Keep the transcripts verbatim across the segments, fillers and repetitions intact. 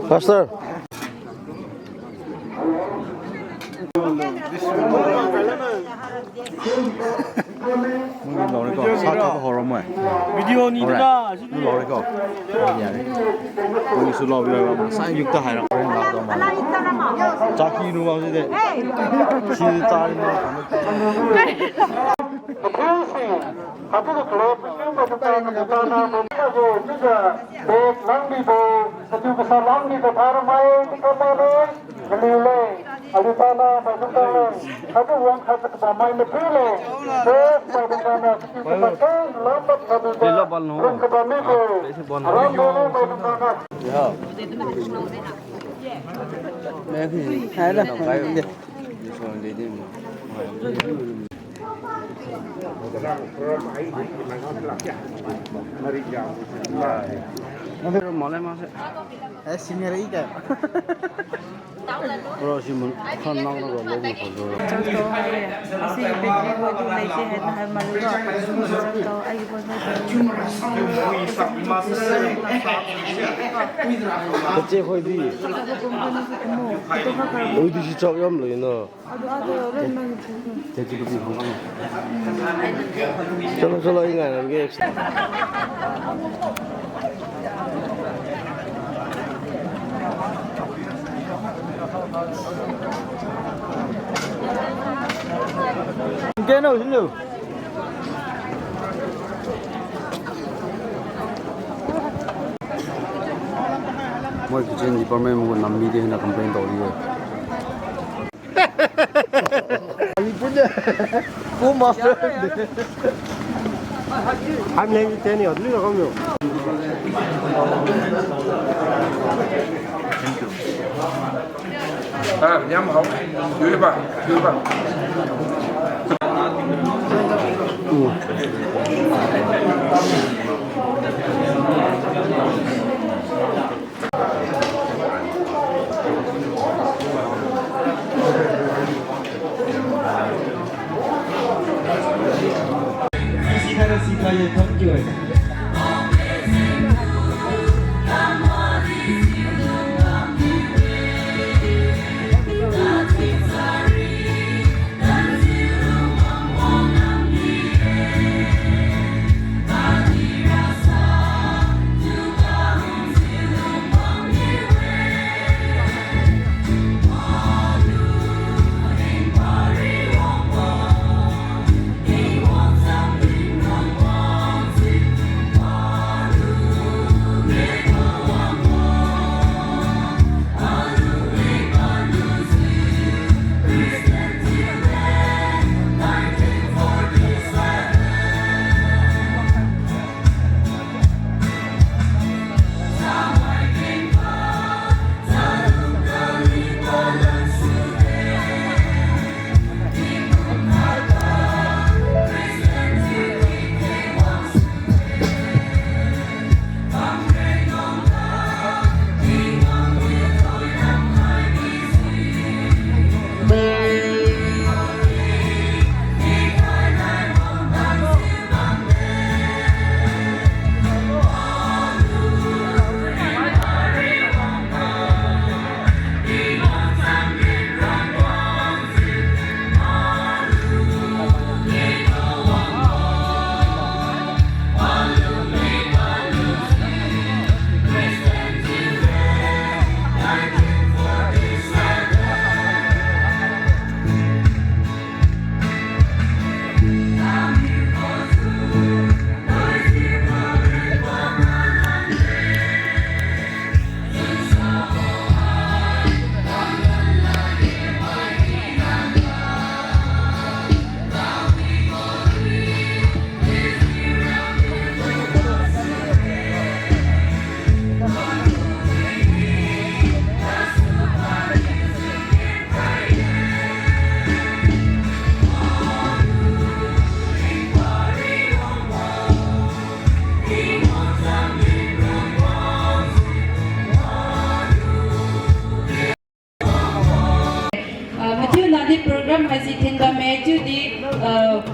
Pastor. Mui loriko, sa thap horo moi. Video ni. Alright. Mui loriko. Yare. Mui su loriko, sa yuk ta hai ra, ren la do ma. Chaki nu ma si de. Si ta ni ma. Eh, senior ika. Bro, si mun khan nang na lo mo ko. Chao to, hai. Asi battery ko tu lai si hai na hai malu lo. Chao to, ai ko. Kache khoi di. Oi, di si chao yam lo ina. Chalo, chalo, ingai lam ge. Keno, silo. Moi kitchen department mo nammi di na complain tao di. Ani punya. Ko master. Hamleng teni adli rakam yo. Ah, yam hao. Yui ba, yui ba.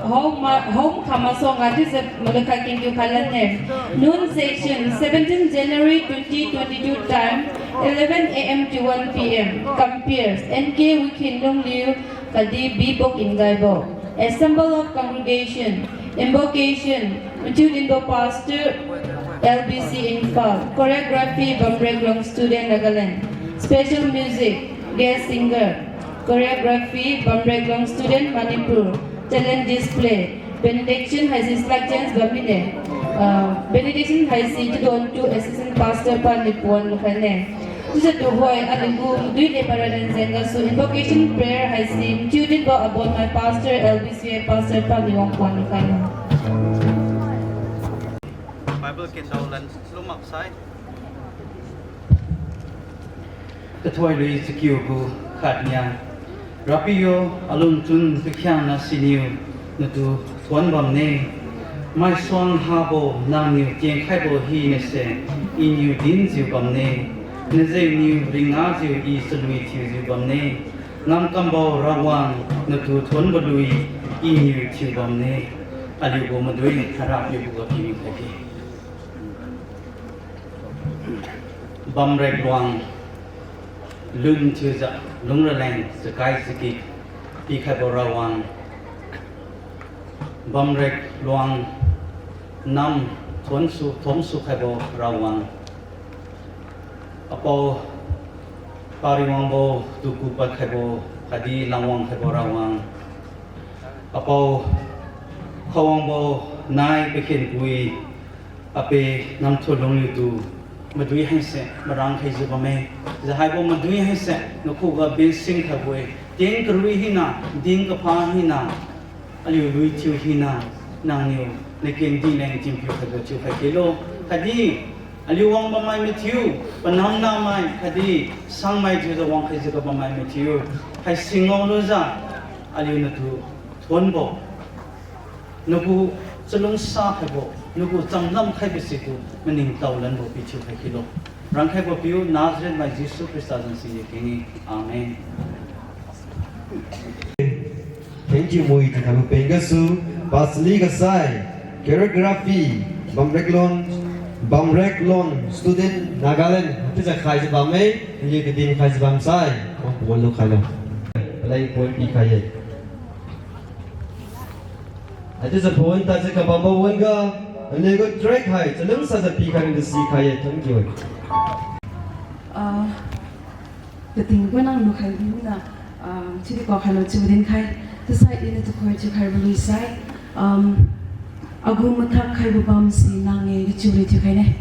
Home, home khamasuang ga chiujiu malukha kengkiu khalan ne. Noon session, seventeen January twenty twenty-two, time eleven A M to one P M. Comperes, N K Wikhin Lungliu khatdi B Bok Ingaibo. Assemble of congregation, invocation, Mchiu Dinbo Pastor, L B C Imphal. Choreography, Bamreklong Student, Nagaland. Special music, guest singer. Choreography, Bamreklong Student, Manipur. Talent display. Benediction haise slight change bam mine. Ah, benediction haise Chidon tu assistant pastor paniu puan khaine. Chiujiu tuhoi aliu gu dui le paralan jeng gasu invocation prayer haise Mchiu Dinbo Abonmai Pastor, L B C A Pastor paniu wang puan khaine. Bible kendao lan lumaksai. Kathoi lui chakiu gu khatnia. Rapiu, alungchun pakhiangna siniu natu thuon bamne. Maisuang habo nangniu tienkhaibo hinase iniu dinjiu bamne. Najengniu ringajiu I chalui thiujiu bamne. Ngamkambo Rawang natu thuonbo lui iniu thiu bamne. Aliugu madui Rapiu khuga pining khaige. Bamrekluang lun thiujiu lungraleng jakai jaki pikhaibo Rawang. Bamrekluang nam thuonsu thuonsu khaibo Rawang. Apao Pariwangbo tuku pad khaibo khatdi langwang khaibo Rawang. Apao Khawangbo nai pakhenpui Ape Namthulung niutu madui haise marang khaijiu bamme. Jahaibo madui haise nakhuga bensin khaibo-e. Tien karui hina, din kapha hina, aliu lui thiu hina, nangniu nakendi leng tinpiu khaibo thiukhai khelo. Khatdi aliu wang bammai mathiu, panam namai khatdi sangmai thiujiu wang khaijiu kabammai mathiu, haisingao lujiu aliu natu thuonbo, nagu chalungsa khaibo, nagu chamlam khaibo situ maningtao lanbo pithiu khai khilo. Rangkhaibo piu Nazareth mai Jesu Khrista zan siniu keng-e. Amen. Thank you, Mui, tu khaibo pen gasu, Pasli Kasai, choreography, Bamreklon, Bamreklon student, Nagaland, hatiujiu khaijiu bamme, naliu kadin khaijiu bamsai, wang pawan lu khailo. Paleng point pikhai-e. Haichiujiu pawan tadjiu kabambo wan-ga, naliu gu track hai chalungsajiu pikhai rengga sikhai-e, thank you. Ah, kating gu nang lukhai bina, ah, chiudi kaokhailo chiubo dinkhai, chiusai iniu tuhoi chiukhaibo lui sai, um, agu mathak khaibo bamsi nang-e chiu lui thiukhaine.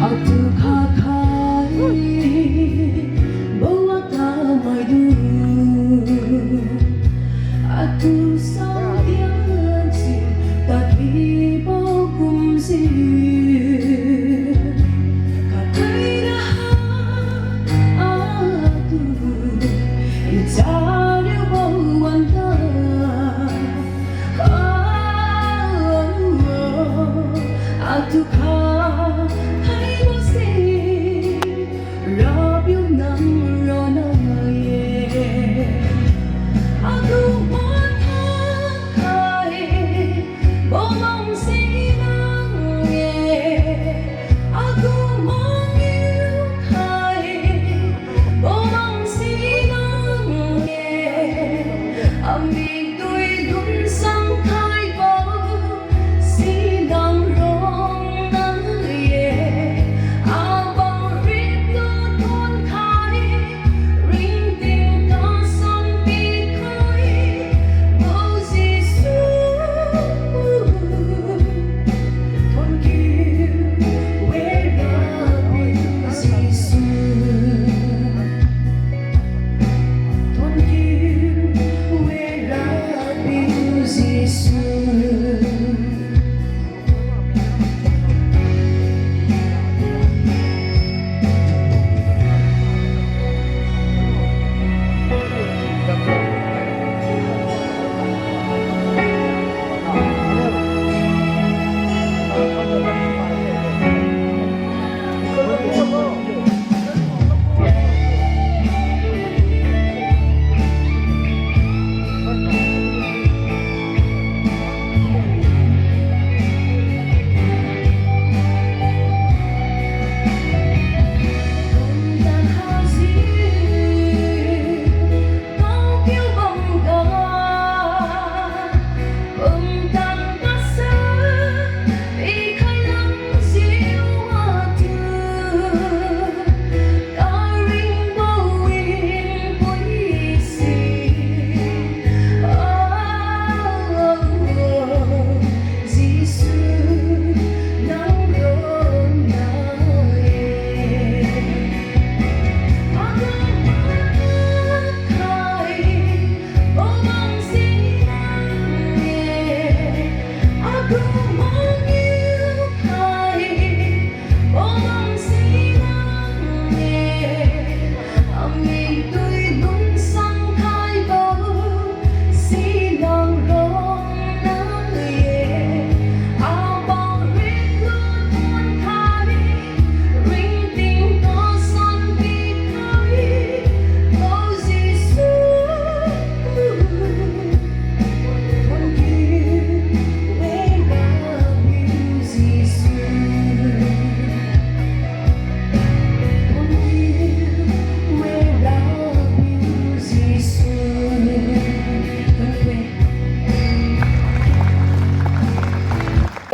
Atu khakhai, bo atamaidu. Atu saodian si, tadwibo kumsi. Khakhai raha, atu, i chariubo wanda. Atu khakhaibo si, Rapiu nang ronna ye. Atu mathakhai, bo bamsi nang ye. Atu mangiukhai, bo bamsi nang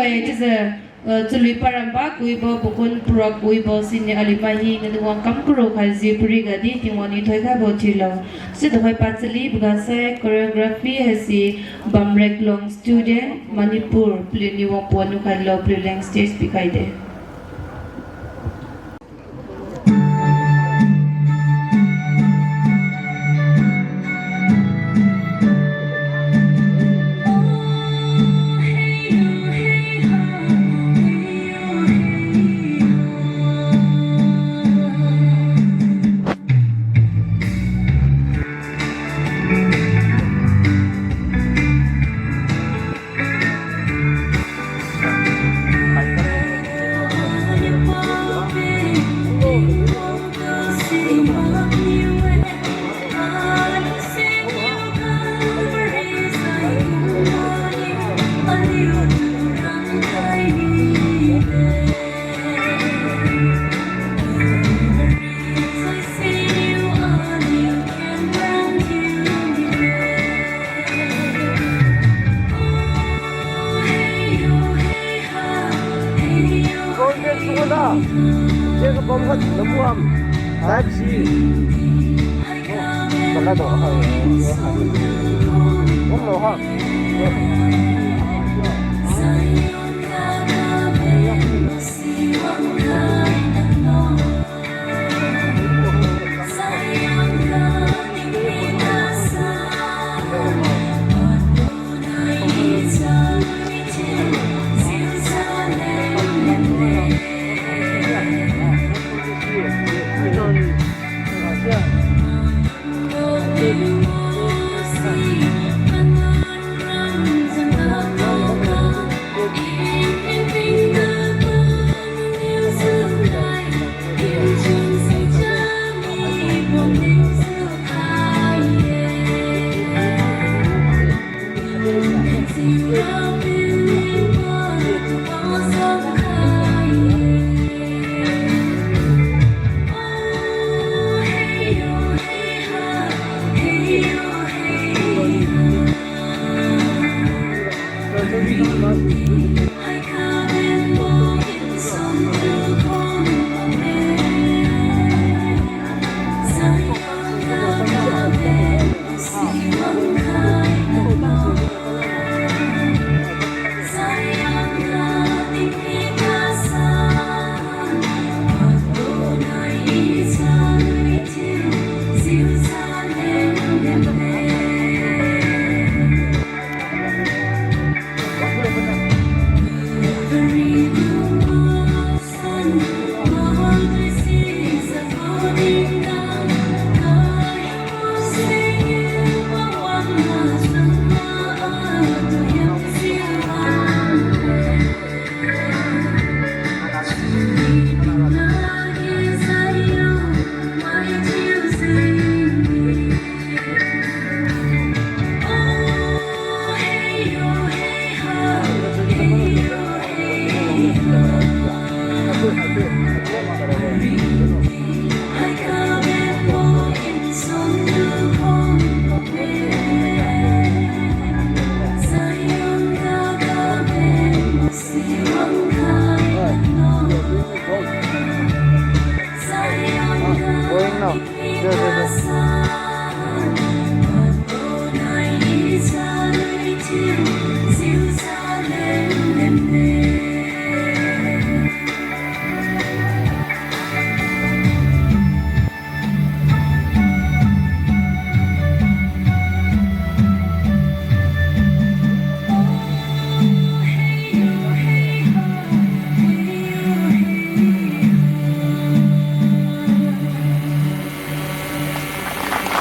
Chiujiu, uh, chalui paramba kuibo, pakun pura kuibo siniu aliu mai hina niu wang kam kuro khaijiu pariga di Tingwang niu thoikhaibo thiulo. Situ hai pachali bagasai choreography haise Bamreklong student Manipur paliuniu wang pon nu khailo, paliuleng stage pikhaide.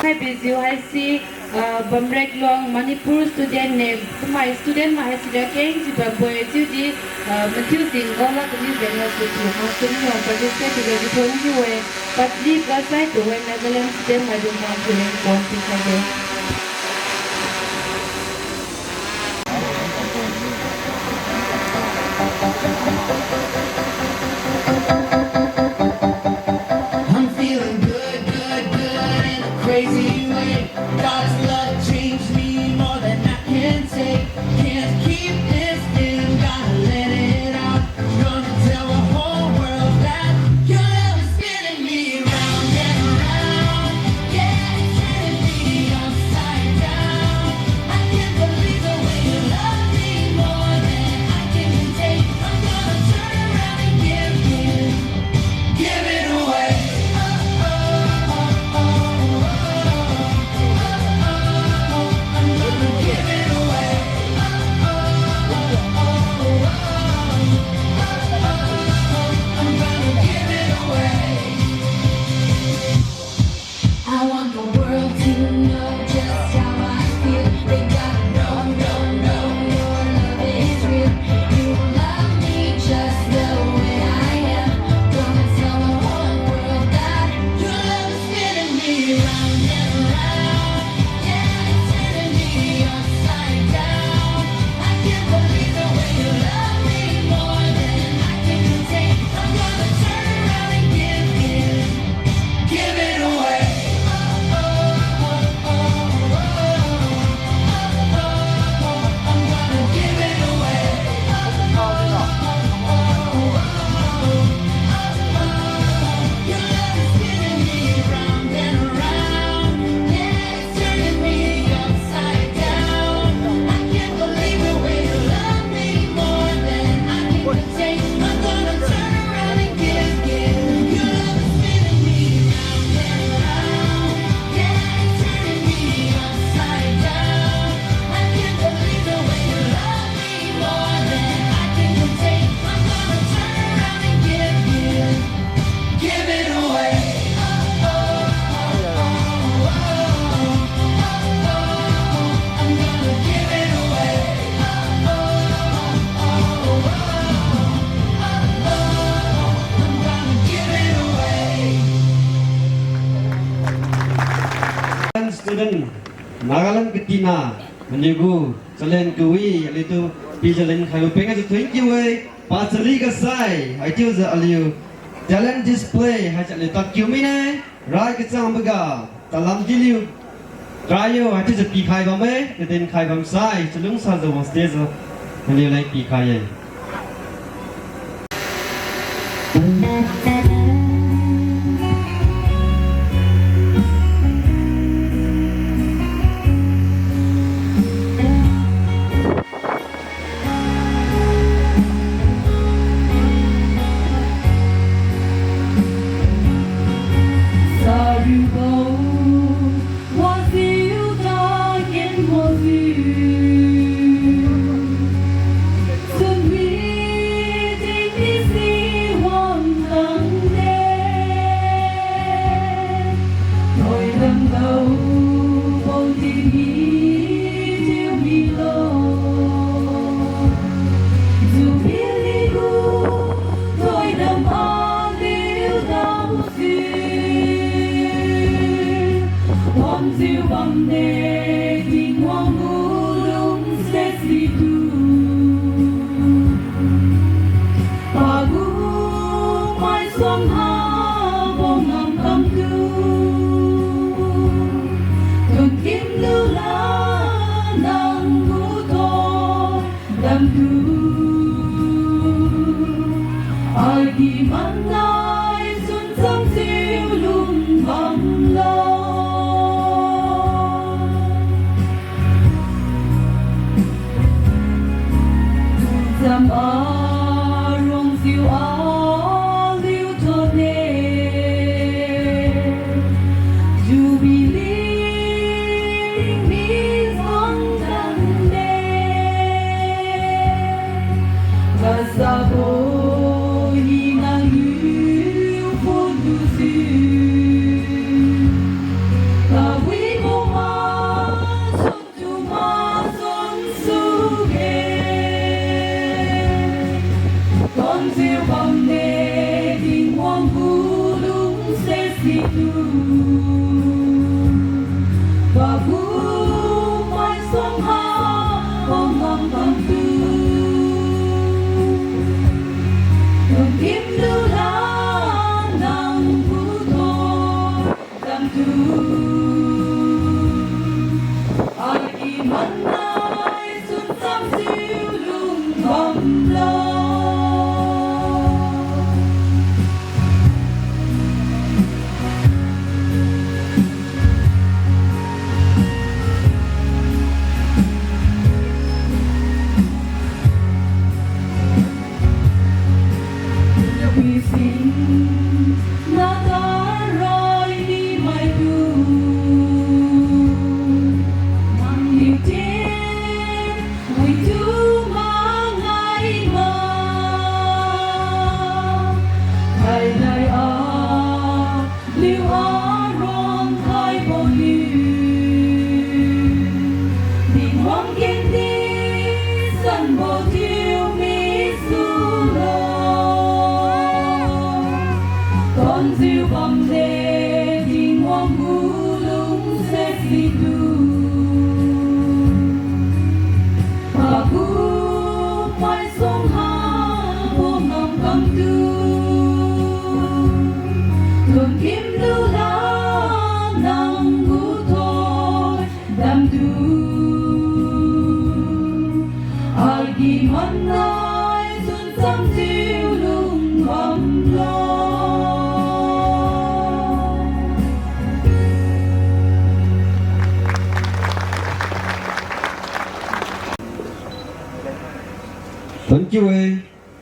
Haibijiu haise, ah, Bamreklong Manipur student ne, kumai student mai haise ga keng chiu bambo-e chiudi, ah, mathiu jeng gaolak kani jeng gasu chiu ha suni wang participate thiuga di thon chiu-e, pachali bagasai tuhoi Nagaland student maidung ma thiu leng pon thiu khaide. I'm feeling good, good, good in a crazy way. God's love changed me more than I can say. Can't keep this in, gotta let Student, Nagaland katina, aliu gu challenge kawi, aliutu pijiu lenkhaibo peng gasu thank you e, pachali ga sai, haichiujiu aliu talent display, haichiu aliu tadkiu mine, rai kachangboga, talam diliu, rai yo, haichiujiu pikhai bamme, kadenkhai bamsai, chalungsajiu wang stage, aliu leng pikhai ye.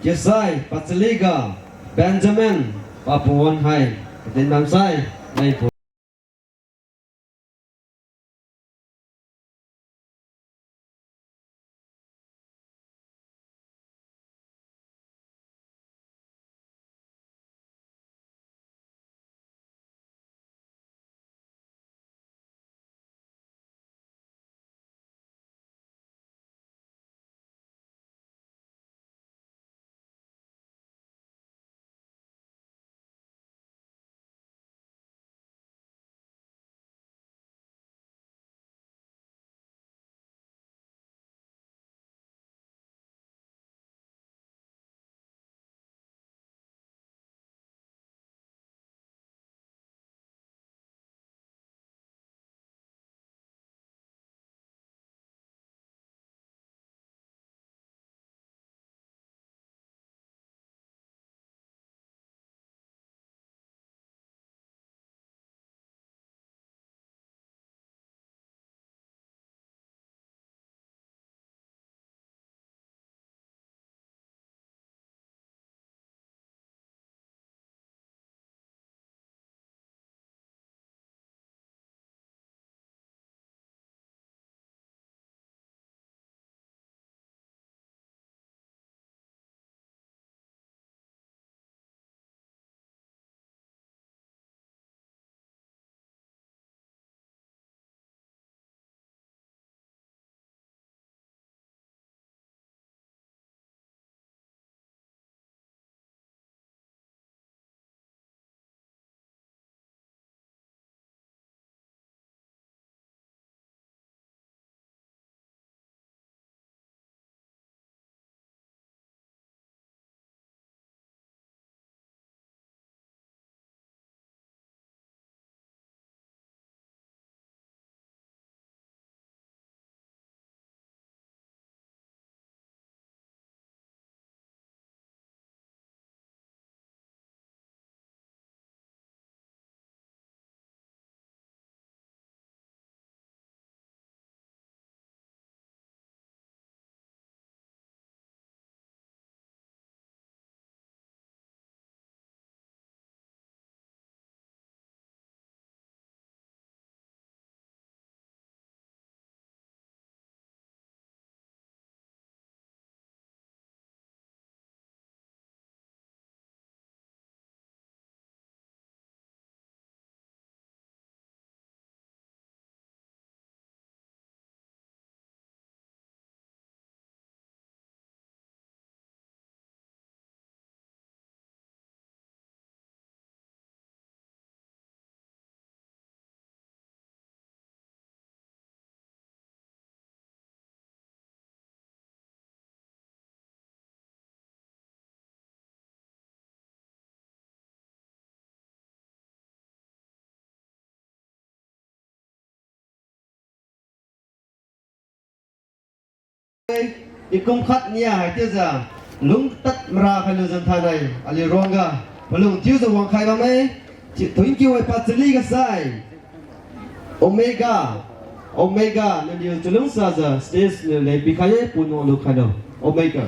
Chiusai pachaliga Benjamin papuan hai katin bamsai nai pu. Tingkum khat nia haichiujiu lungtad mara khailu zan thainai aliu ruangga palung thiujiu wangkhai bamme. Chi, thank you, waipa chali ga sai. Omega, Omega, naliu chalungsajiu stage niu leng pikhai ye, pu nuan lu khailo. Omega.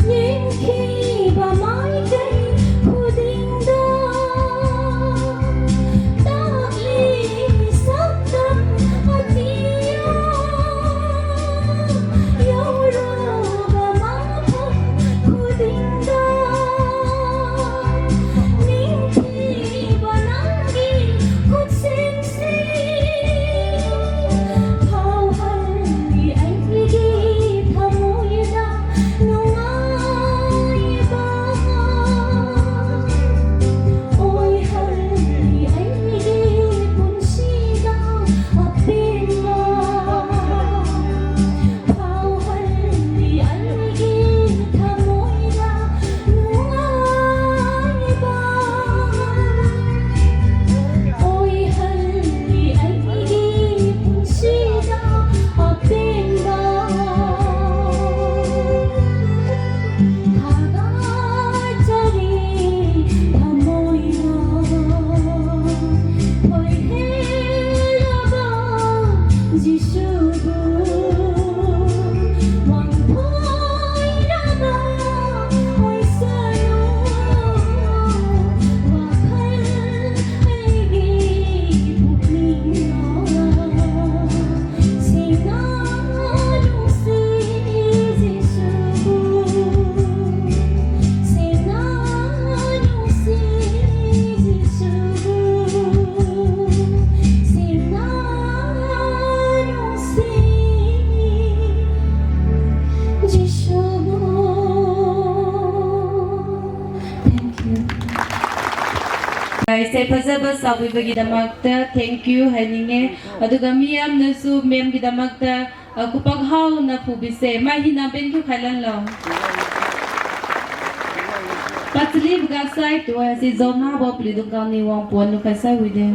Ningkiba maidung khudingga, tali sakdam atia, yaoruga mapham khudingga, ningkiba nanggi khutsingse, paohan di aigi thamoira nungai bang, oihan di aigi pumsida apenga, paohan di aigi thamoira nungai bang, oihan di aigi pumsida apenga. Thagachari thamoira thoihenlaba Jesu gu, wangthoiraba oisai lo, wakhai aigi pukningga. Singna lungsi Jesu gu, singna lungsi Jesu gu, singna lungsi Jesu gu. Thank you. Guys, sai phajaba sawibo gidamakta thank you haining-e. Aduga miyamnasu ma'am gidamakta, ah, kupak haona phubise, mai hina ben kiu khailanlo. Pachaliboga sai tuhoise Jonah bo paliudung kangni wangpon lukhai sai wide.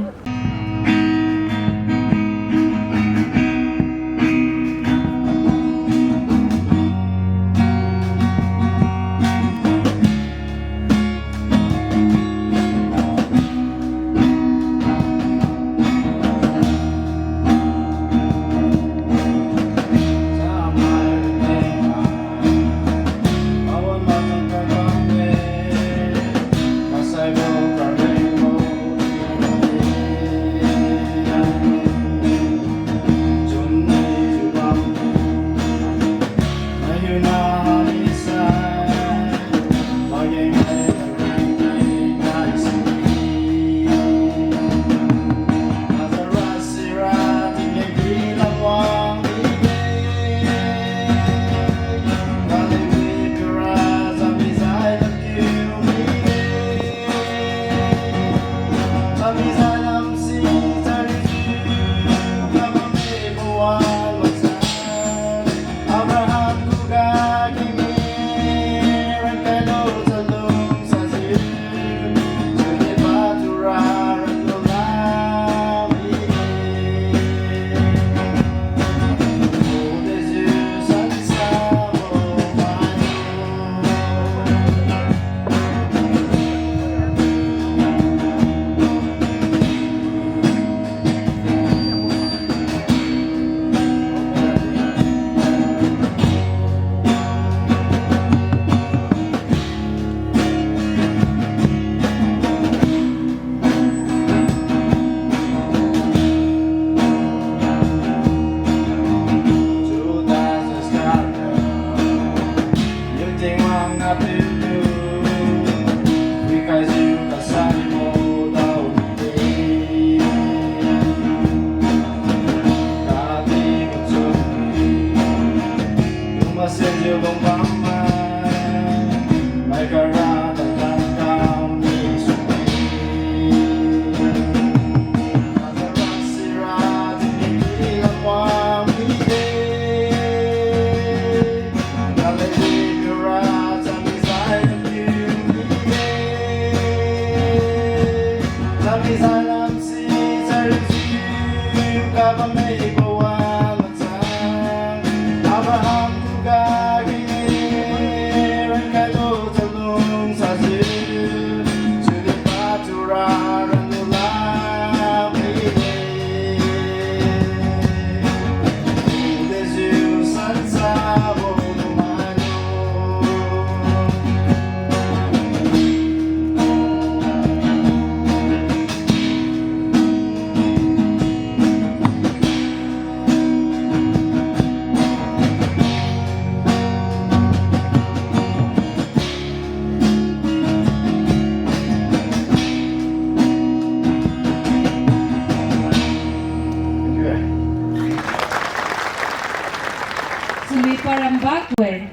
Sumi paramba kwe.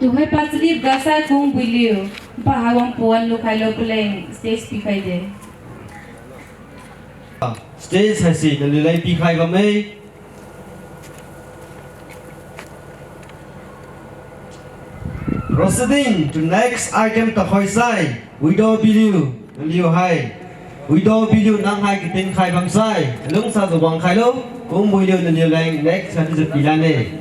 Tuhoi pa chalib gasai Kungbuiliu, pa haiwang pawan lukhailo paleng stage pikhaide. Stage haise naliu leng pikhai bamme. Proceeding to next item tuhoisai, Widow Biliu, naliu hai. Widow Biliu nang hai katinkhai bamsai, lungsajiu wangkhailo, Kungbuiliu naliu leng next haichiujiu pilane.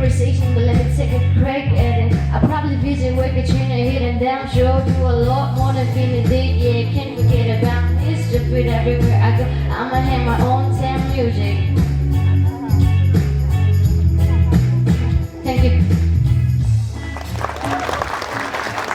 Conversation, but let me take a crack at it. I probably visit with Katrina, hidden damn sure do a lot more than Fina did. Yeah, can't forget about this. Just with everywhere I go, I'ma have my own damn music. Thank you.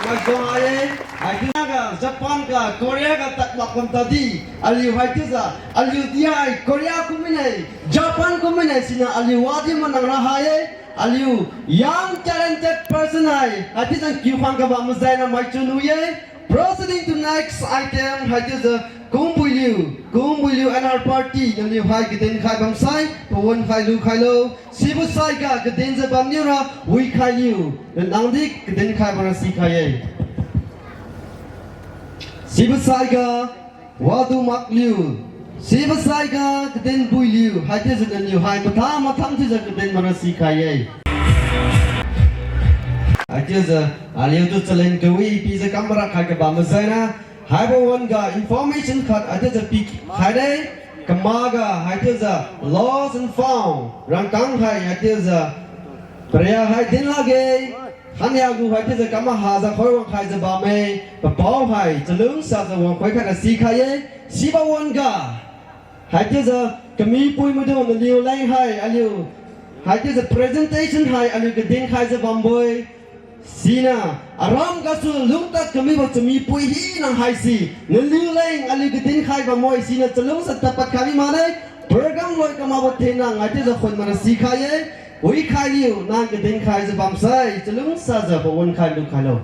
Mai gong aye, haichiuga Japan ga, Korea ga tadmak kum tadi, aliu haichiujiu, aliu di hai Korea kum mine, Japan kum mine, siniu aliu wadi manang ra hai-e, aliu young talented person hai, haichiujiu kiu khang gaba mazaina maichun wi-e, proceeding to next item, haichiujiu, Kungbuiliu, Kungbuiliu and her party, naliu hai kadin khai bamsai, pawan khai lukhailo, sibo saiga kadinjiu bamniura, wikhailiu, nangdi kadin khai bamra sikhai-e. Sibo saiga, wadu makliu, sibo saiga kadin builiu, haichiujiu naliu hai matha matham thiujiu kadin bamra sikhai-e. Haichiujiu, aliutu challenge kawi pijiu kam mara khai kaba mazaina, haibo wan-ga information khat haichiujiu pikhaide, kamaga haichiujiu lost and found rangkang hai haichiujiu paria hai dinlakge, khania gu haichiujiu kam mahajiu khoi wangkhaijiu bamme, papao hai chalungsajiu wangkhoi khaira sikhai-e, sibo wan-ga haichiujiu kamipui maidung naliu leng hai aliu, haichiujiu presentation hai aliu kadin khaijiu bambo-e, siniu, aram gasu lungtad kamibo chamipui hina haise, naliu leng aliu kadin khai bambo-e, siniu chalungsa tadpad khai mi mane, program loi kamakbo thenna haichiujiu khun mara sikhai-e, wikhailiu nang kadin khaijiu bamsai, chalungsajiu pawan khai lukhailo.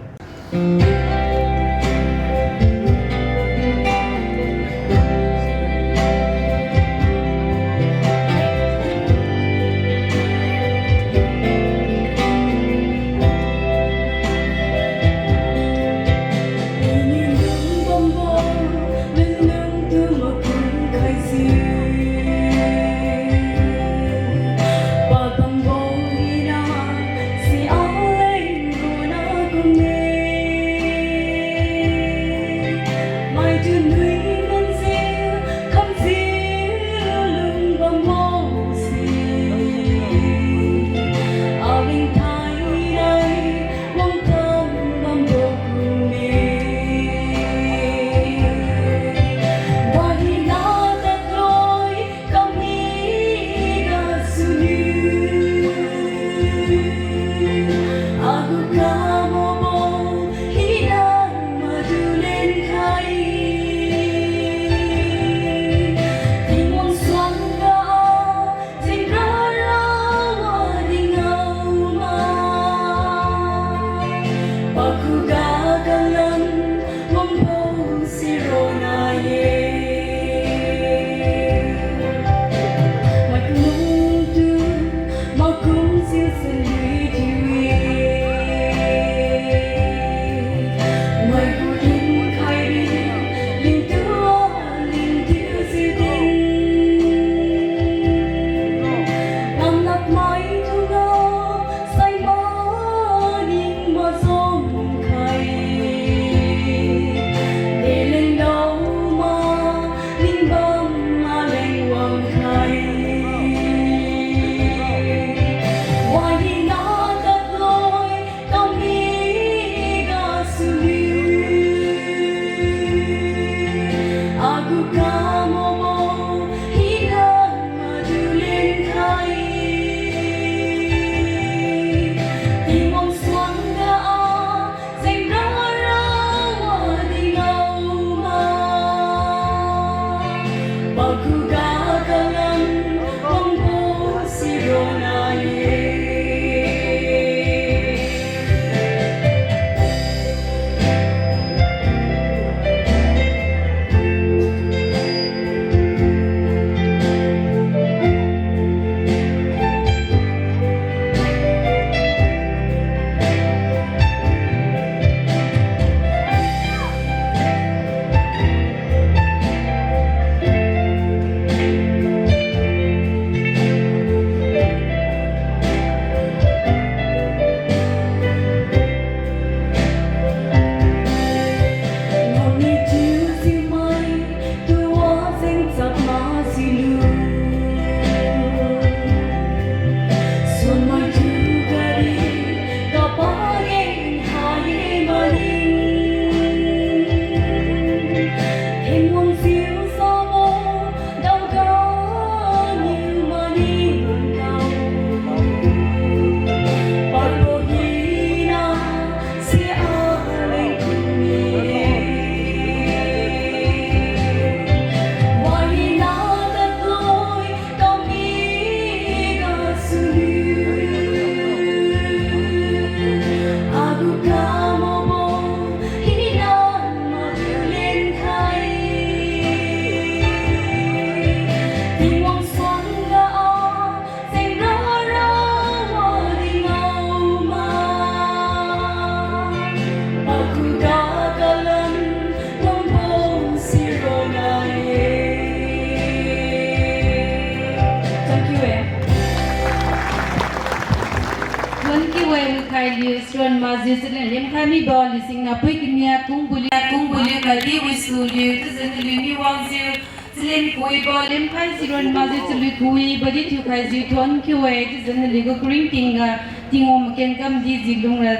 Thuon kiu-e wikhai liu, saron makjiu chalin limkhai mibo, lisingna pui kania kungbo liu, kungbo liu kadi wisu liu, chiujiu naliu mi wangjiu, chalin kuibo limkhai saron makjiu chalui kuibo di thiukhaijiu thuon kiu-e, chiujiu naliu gu karingtingga, Tingwang makenkam dijiu lungra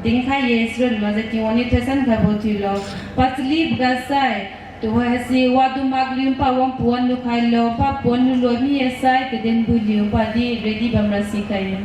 dinkhai ye, saron makjiu Tingwang niu thoisan khaibo thiulo, pachaliboga sai, tuhoi haise wadu makliu pa wang puan lukhailo, pa puan luloi mi-e sai, kadinbui liu padi ready bamra sikhai ye.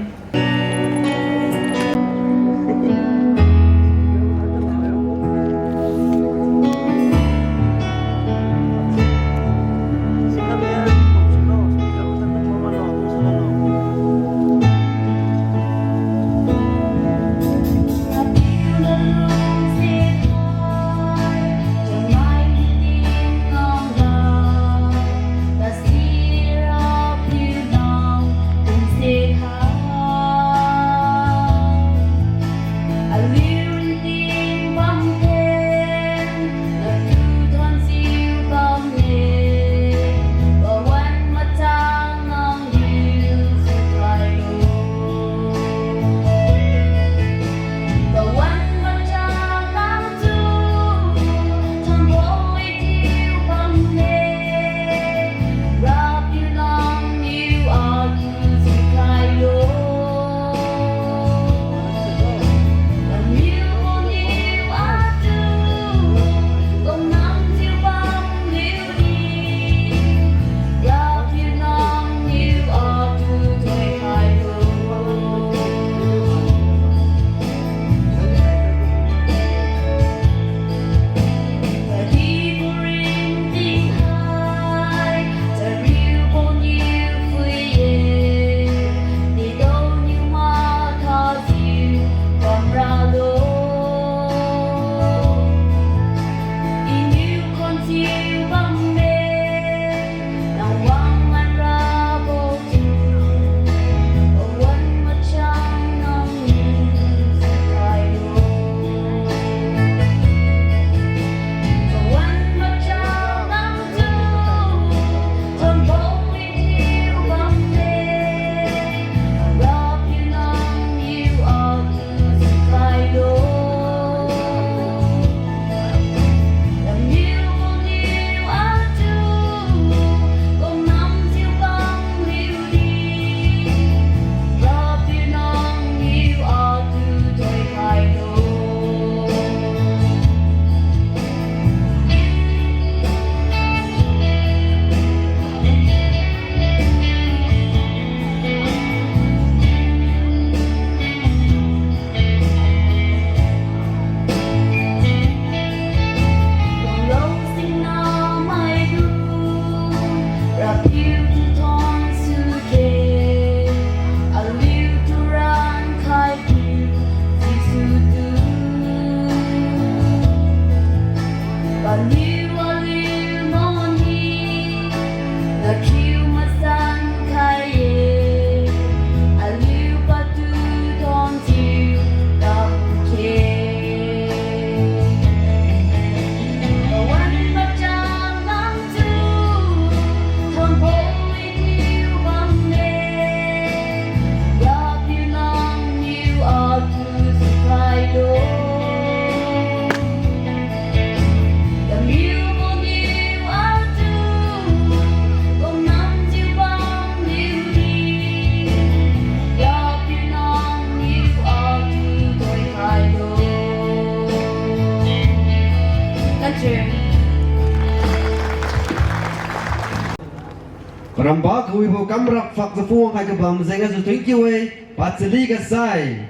Paramba kawibo kamrak phak jafu wangkhai kabam jeng gasu thank you e, pachali ga sai.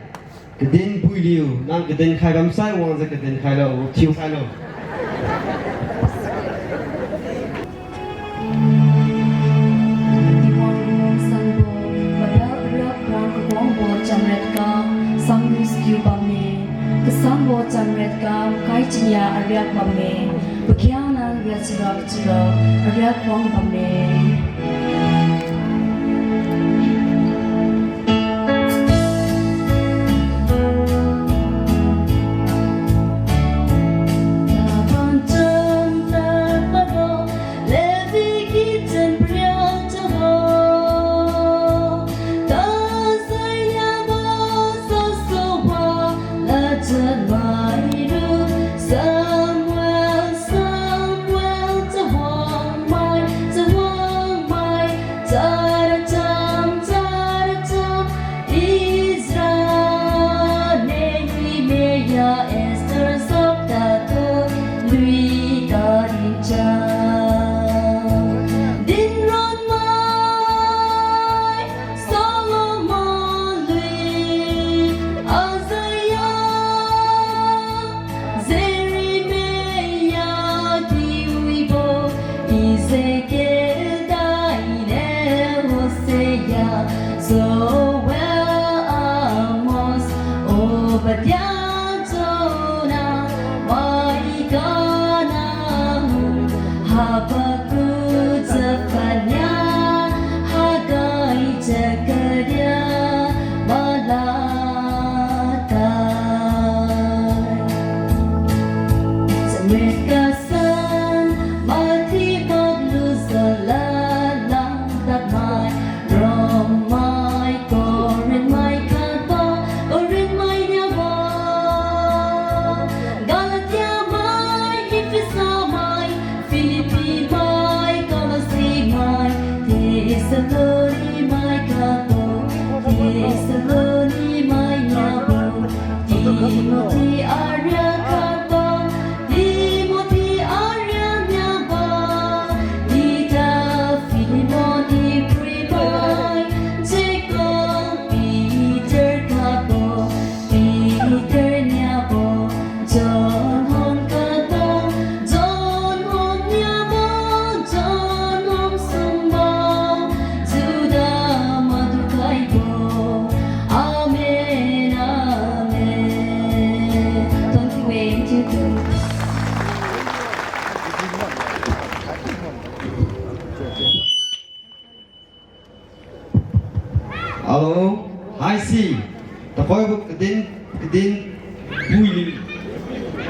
Kadin puiliu, nang kadin khai bamsai wangjiu kadin khailo, thiu khailo. Tingwang lungwang sanbo, mada ariak rang kakuangbo chamriat ga, sang nus kiu bamme, kasanbo chamriat ga, kai chinia ariak bamme, pakhiangna riat chara chara, ariak wang bamme. Samuel, Samuel, Samuel, chawangmai, chawangmai, characham, characham, Ezra, Nehemiah, Esther, Sokta tu, lui tarin cha. Dinronmai, Solomon lui, Isaiah, Jeremiah kiwibo, Ezekiel daine Hosea, Joel, Amos, Obadiah, Jonah, Micah, Nahum, Habakkuk, Zephaniah, Haggai, Zechariah, Malachi. Samuel kasan, Matthew, Mark, Luke, John, Luke, Matthai, Rommai, Corinthmai khatbo, Corinthmai niabo, Galatiamai, Ephesamai, Philippimai, Colossaemai, Thessalonimai khatbo, Thessalonimai niabo, Timothy ariak khatbo, Timothy ariak niabo, Tita, Philemon, Ephraimai, Jacob, Peter khatbo, Peter niabo, John hon khatbo, John hon niabo, John hon sumbo, Judah madukhaibo. Amen, amen. Thank you, thank you. Hello, haisi. Takoibo kadin, kadin puiliu.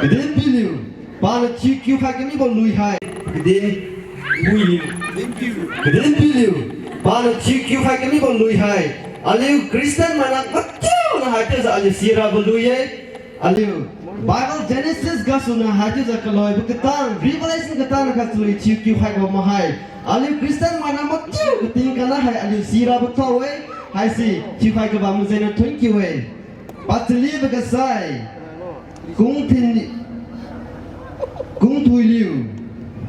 Kadin puiliu. Paniu thiukiu khai kamibo lui hai. Kadin puiliu. Kadin puiliu. Paniu thiukiu khai kamibo lui hai. Aliu Christian maina mathiuna haichiujiu aliu sirabo lui-e. Aliu Bible Genesis gasuna haichiujiu kaloibo katang, Revelation katang khat chalui thiukiu khaibo mahai. Aliu Christian maina mathiu kating kana hai aliu sirabo thao-e, haisi thiukhai kabam jengniu thuonkiu-e. Pachalibo ga sai, kungthin, kungthuiliu,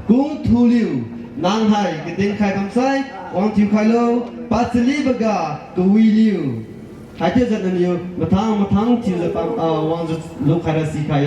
kungthuliu, nang hai kadin khai bamsai wang thiukhailo, pachalibo ga kawiliu. Haichiujiu naliu mathang mathang thiujiu pam, ah, wangjiu lukhaira sikhai.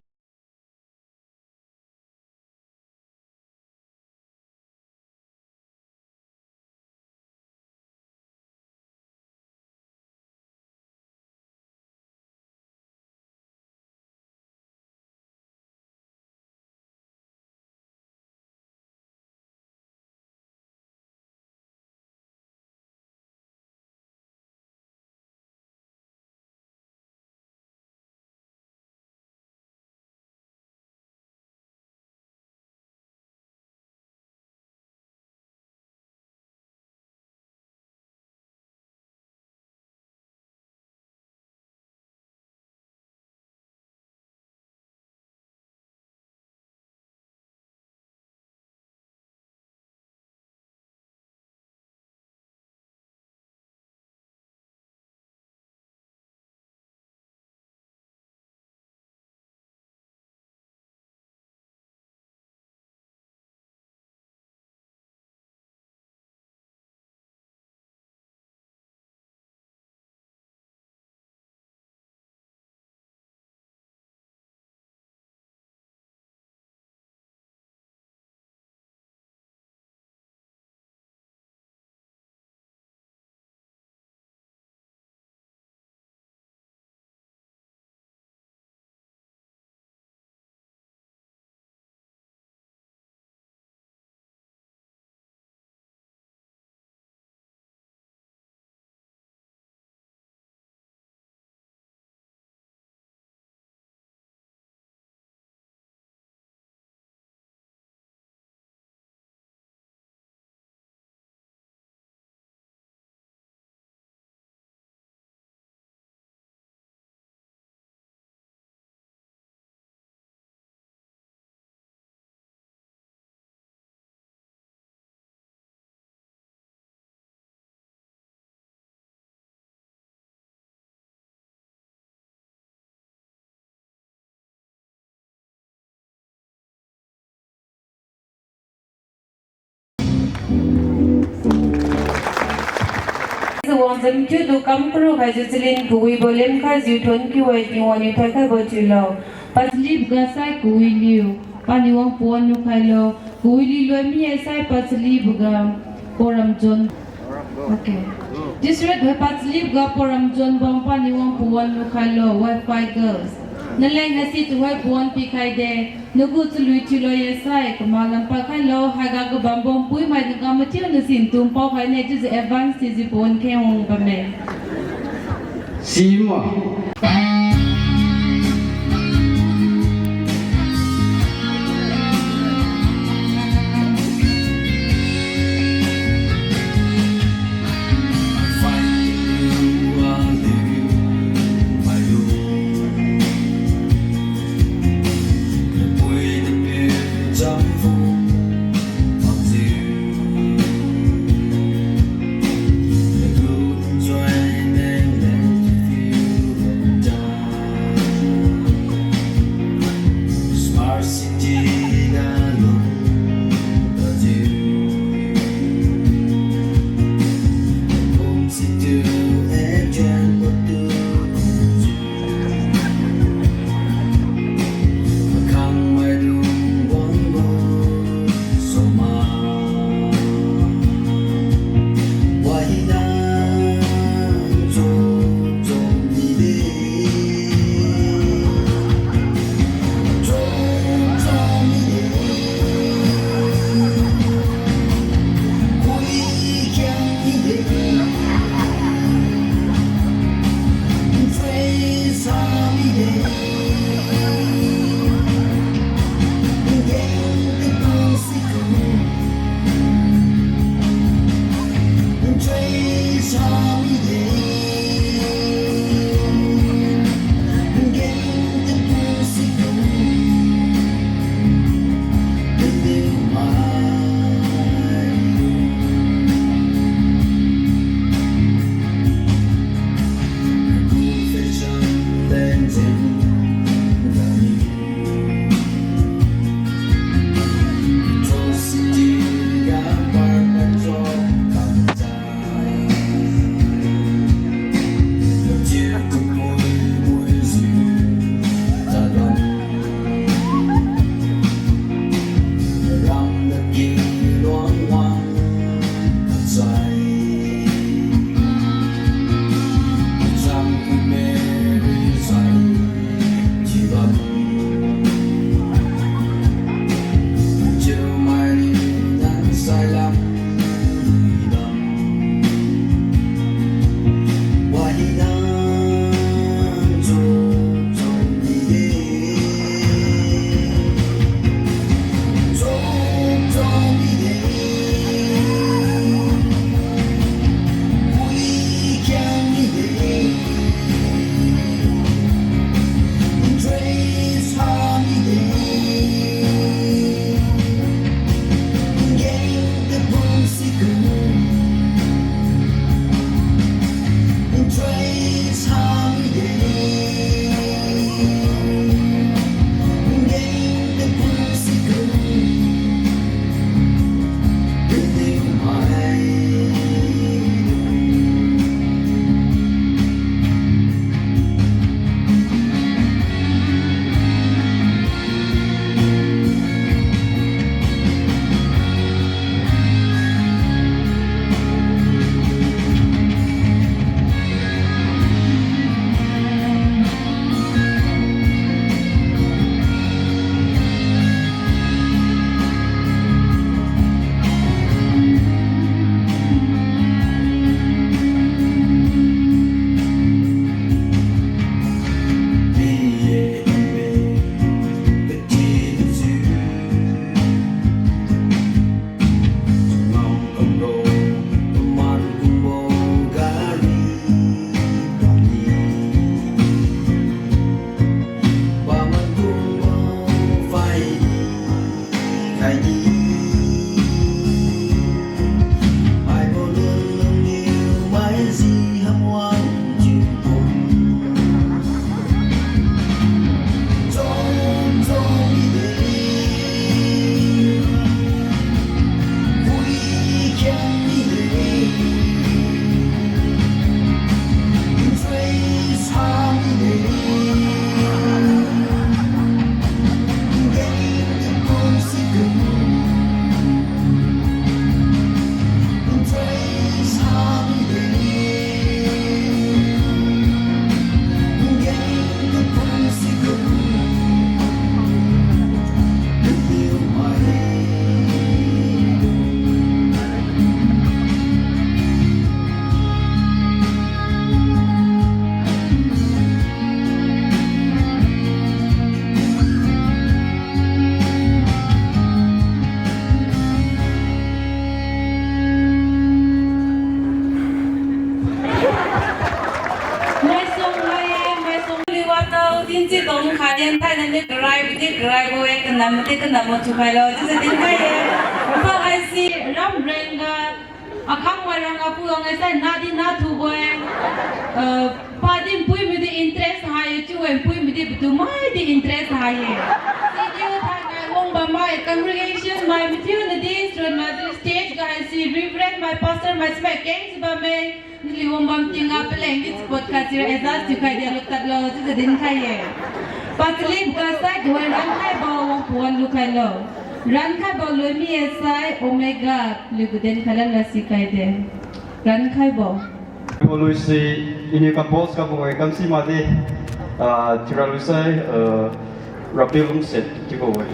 Wangjiu mathiutu kam karu khaijiu chalin kawibo lemkhaijiu thonkiu-e, Tingwang niu thoikhaibo thiulo. Pachalibo ga sai kawiliu, paniu wang pawan lukhailo, kawiliu loi mi-e sai pachalibo ga, Paramjon. Okay. District hai pachalibo ga Paramjon bang paniu wang pawan lukhailo, Wifi Girls. Naleng haisi tuhoi pawan pikhaide, nagu chalui thiulo-e sai, kamak lam pakhailo, haiga kabambo puimai naga mathiu nasin tum paokhaine chiujiu advance thiujiu pawan kheng wang bamme. Sima. Tao din chi tong khai yan thai nani karai bidi karai bo e, kanam di kanam mo thiukhailo chiujiu dinkhai ye. Tao haisi ram rengga akhang mai rang apu ang sai nadi na thiubo e. Eh, padi npui midi interest hai ye chiu-e, npui midi patu maidi interest hai ye. Sidiu thainai wang bammai congregation mai mathiu nadi student mai stage ga haisi Reverend mai pastor mai smai keng si bamme. Naliu wangbam tingga paleng di support khat sira adjust thiukhai di alu tadlo chiujiu dinkhai ye. Pachali ga sai duhai rankhaibo wangpuan lukhailo. Rankhaibo lui mi-e sai Omega liugu dinkhai lanla sikhai de. Rankhaibo. Bo lui si iniu compose kabo-e kamsi madi, ah, thiura lui sai, ah, Rapiu Lungsiat chiubo-e.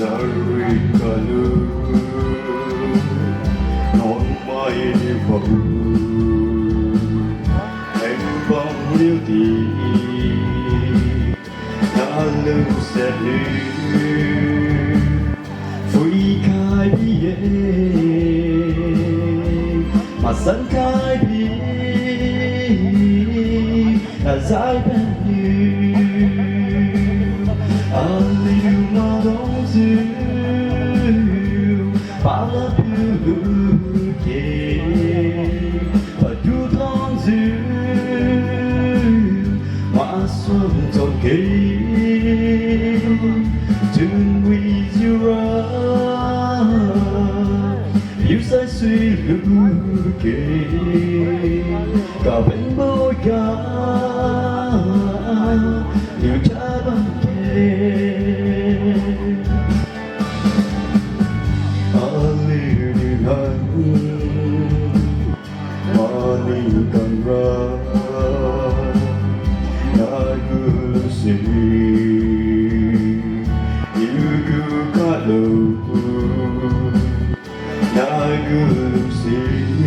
Larui kalu, nonmai niu pagu, engbang niu di, nalungsiat niu, phuikhai bi-e, masankhai bi, azai bamniu, aliu madungjiu, palad piu luke, patu thangjiu, masuang chonke, chunwijiura, piu saisui luke, kabenbo ga, liu chabang ke. Aliu niu nang, mani kanra, nagu lungsiat, iugu kalo, nagu lungsiat,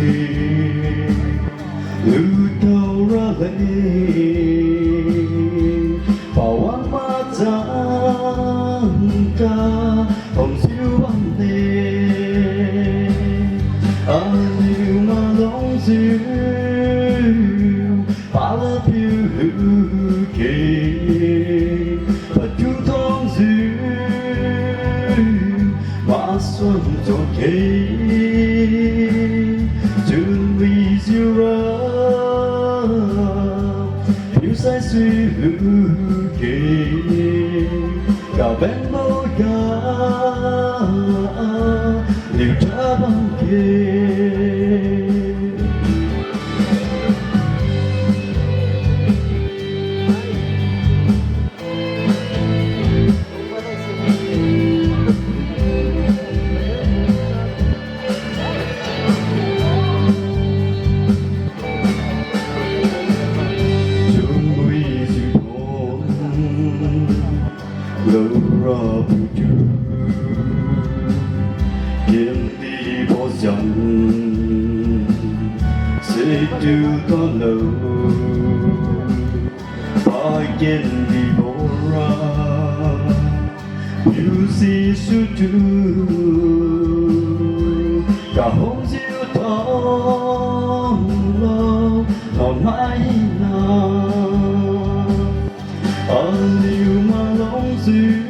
lutao raleng, pawang machang ka, omjiu bamde, aliu malungjiu, palad piu luke, patu thangjiu, masuang chonke, chunwijiura, piu saisui luke, kabenbo ga, liu chabang ke. Chunwijiu thon, laura putu, kendi bojang, situ talo, pakendi bora, piu si sutu, kahomjiu thon lo, thon maina. Aliu malungjiu,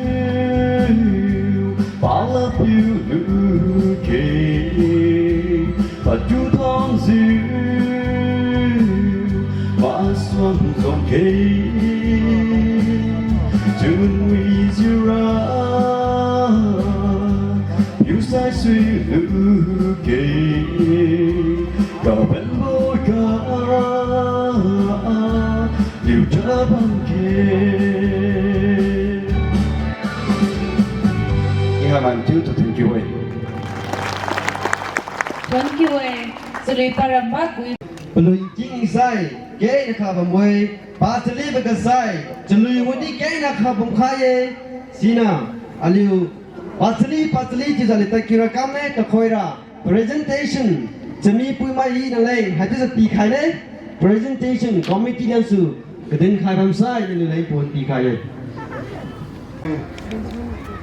palad piu luke, patu thangjiu, masuang chonke, chunwijiura, piu saisui luke, kabenbo ga, liu chabang ke. Iha man tiu tu thank you e. Thank you e. Chalui paramba kui. Palun king sai, kena kha bambo-e, pachalibo ga sai, chalui wadi kena kha bamkhai-e, siniu, aliu, pachali, pachali chiujiu aliu tadkiura kamme, takhoira. Presentation, chami puimai hina leng haichiujiu pikhai ne. Presentation committee niu su kadin khai bamsai naliu leng pon pikhai ne.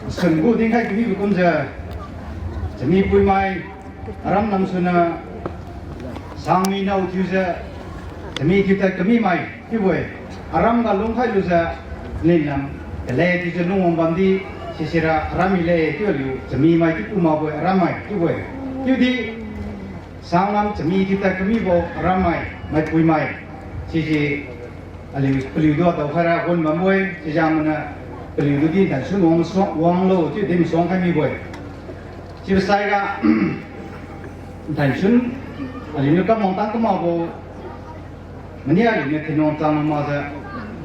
Sun gu dinkhai kamibo kumjiu, chami puimai, aram lam suna, sangmi nao thiujiu, chami thiu tad kami mai chiubo-e. Aram ga lungkhai lujiu, nin lam, kale thiujiu lungwang bamdi, sisira aram hile chiu aliu chami mai chiu pu makbo-e, aram mai chiubo-e. Chiudi, sang lam chami thiu tad kamibo aram mai, maipuimai, sise aliu paliu du daokhaira gun bambo-e, sijengniu paliu dudi thansun wang suang, wanglo chiu din suang khai mibo-e. Sibosai ga thansun, aliuniu kam wangtang kamakbo, mania aliuniu thinwang chang makjiu,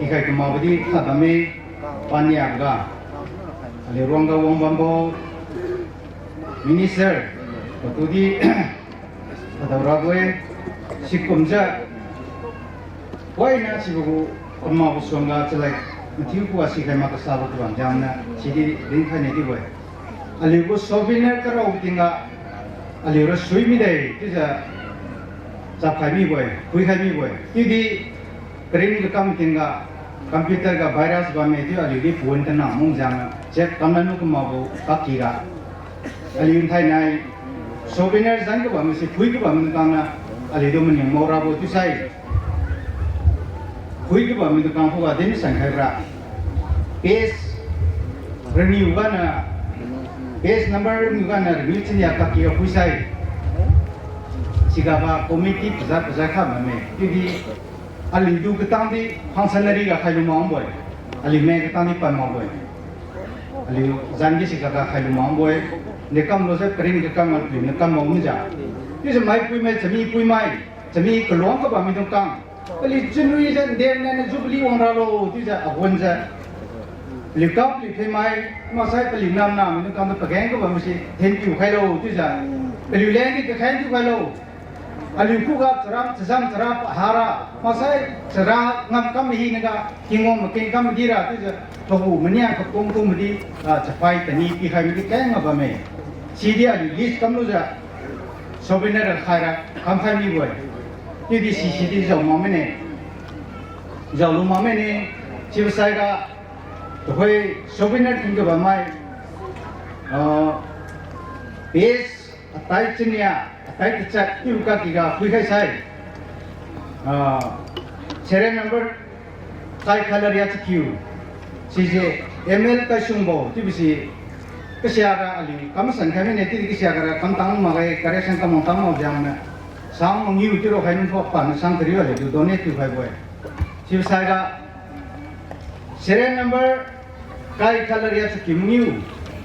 ikhai kamakbo di khat bamme, paniaga, aliu ruangga wang bambo, minister, patudi, adao rabo-e, sikumjiu, wainiu sibo gu, kamakbo suangga chalad, mathiu khuga sikhai mak kasabo khuga jengniu sidi dinkhai ne chiubo-e. Aliu gu souvenir karao tingga, aliura sui mide chiujiu, chapkhai mibo-e, phuikhai mibo-e. Chiudi, karing kakam tingga, computer ga virus bamme chiu aliudi pon kana mung jengniu check kamlan nu kamakbo kakyga. Aliu nthainai, souvenir zan kabam se phui kabam kangna, aliutu maning mao rabo chiusai. Phui kabam tu kang khuga din san khaibra. Page renew gana, page number renew gana renew chinia kakyga phuisai. Sigaga committee paza paza kha bamme. Chiudi aliutu katangdi functionary ga khailu makbo-e. Aliu me katangdi pan makbo-e. Aliu zandi sigaga khailu makbo-e. Dekamlo se karing kakam aliu nakam mak mijiu. Chiujiu maipuimai, chami puimai, chami kaluang kabam mitu kang, paliu chunwi jiu ndemna niu jubilee wangralo chiujiu agunjiu, paliu kap paliu pheimai, maksai paliu namna mitu kangtu pageng kabam si thenpiu khailo chiujiu, paliu lengdi kakheng thiu khailo. Aliu khuga chara, chazam chara pahara, maksai chara ngamkam mahinaga, Tingwang makengkam madira chiujiu, pagu mania kapung tung madi, ah, chapai tani pikhai madi kengga bamme. Sidi aliu list kamlujiu, souvenir khaira kamkhai mibo-e. Chiudi sisidi jao mak mine. Jaolu mak mine, sibosai ga, tuhoi souvenir tingga bammai, ah, page atai chinia, atai tachat chiu kakyga phuikhai sai. Ah, serial number kai khaila ria chakiu. Sise M L Kaisungbo chiubo si kasiara aliu kam masan khai mine chiudi kasiara kamtang makge, correction kamwang tang mak jengniu. Sang mangiu chiu raokhai nung paniu sang kariu aliutu donate thiu khaibo-e. Sibosai ga serial number kai khaila ria chakiu mangiu.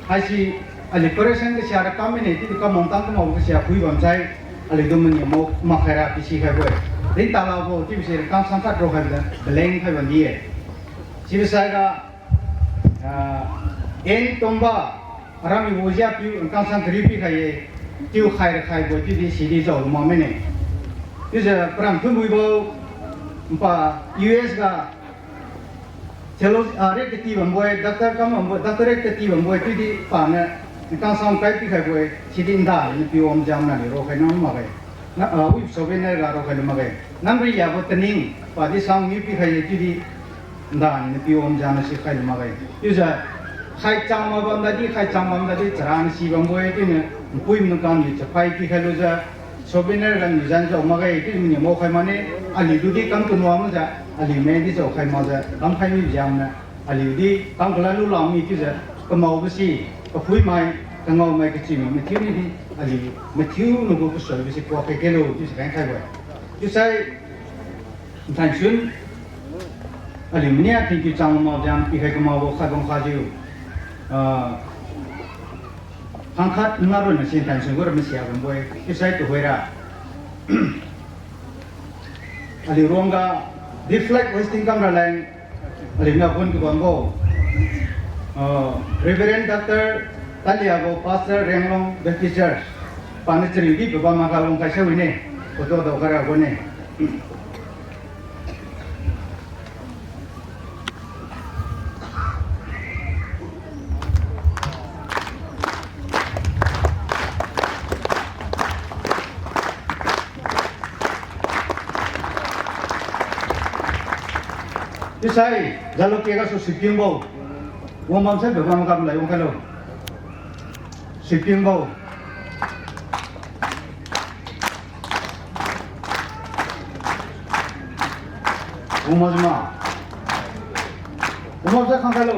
Haisi aliu correction kasiara kam mine chiudi kamwang tang kamakbo kasia phui bamsai. Aliutu maning mao makkhaira pisi khaibo-e. Ringtalabo chiubo si rangkang sang khat raokhai blank khai bamdi-e. Sibosai ga, ah, N Tomba, aram ibo jia piu rangkang sang kariu pikhai-e, chiu khaira khaibo chiudi sidi jaolu mak mine. Chiujiu param thunwibo, npa U S ga theology, ah, ri kati bambo-e, doctor kam bambo, doctorate kati bambo-e, chiudi paniu rangkang sang kai pikhaibo-e, sidi nda niu piu wang jengniu aliu raokhai nang makge. Na, ah, wi souvenir ga raokhai lu makge. Nang ri yabo taning, padi sang niu pikhai-e chiudi nda niu piu wang jengniu sikhai lu makge. Chiujiu, khaichang mak bamdadi, khaichang bamdadi, chara niu si bambo-e, chiuniu npui maidung kang niu chapai pikhai lujiu, souvenir ga niu zan jao makge, chiu maniu maokhai makne, aliutu di kam kanua makjiu, aliu medi jaokhai makjiu, kamkhai mi jengniu, aliu di kam kalan lu lami chiujiu, kamaobo si, kaphuimai, kangaomai, kachimai mathiu ni di, aliu mathiu nagu kasoibo si kuak khai khelo chiusi kengkhaibo-e. Chiusai, nthansun, aliu mania thank you chang mak jeng pikhai kamakbo khat bam khajiu, ah, khangkhat nga ronna si nthansun gu ra masia bambo-e, chiusai tuhoira. Aliu ruangga, di flag hoisting kam raleng, aliu niu pon kabambo, ah, Reverend Doctor Taliabo, Pastor Rianglong Baptist Church, paniu chariu di pabam makga lungkhai sai wine, photo dao khaira bone. Chiusai, jalo ke gasu sipingbo. Wangbam sai bebam kam lai wangkhailo. Sipingbo. Wangma jima. Wangma sai khangkhailo.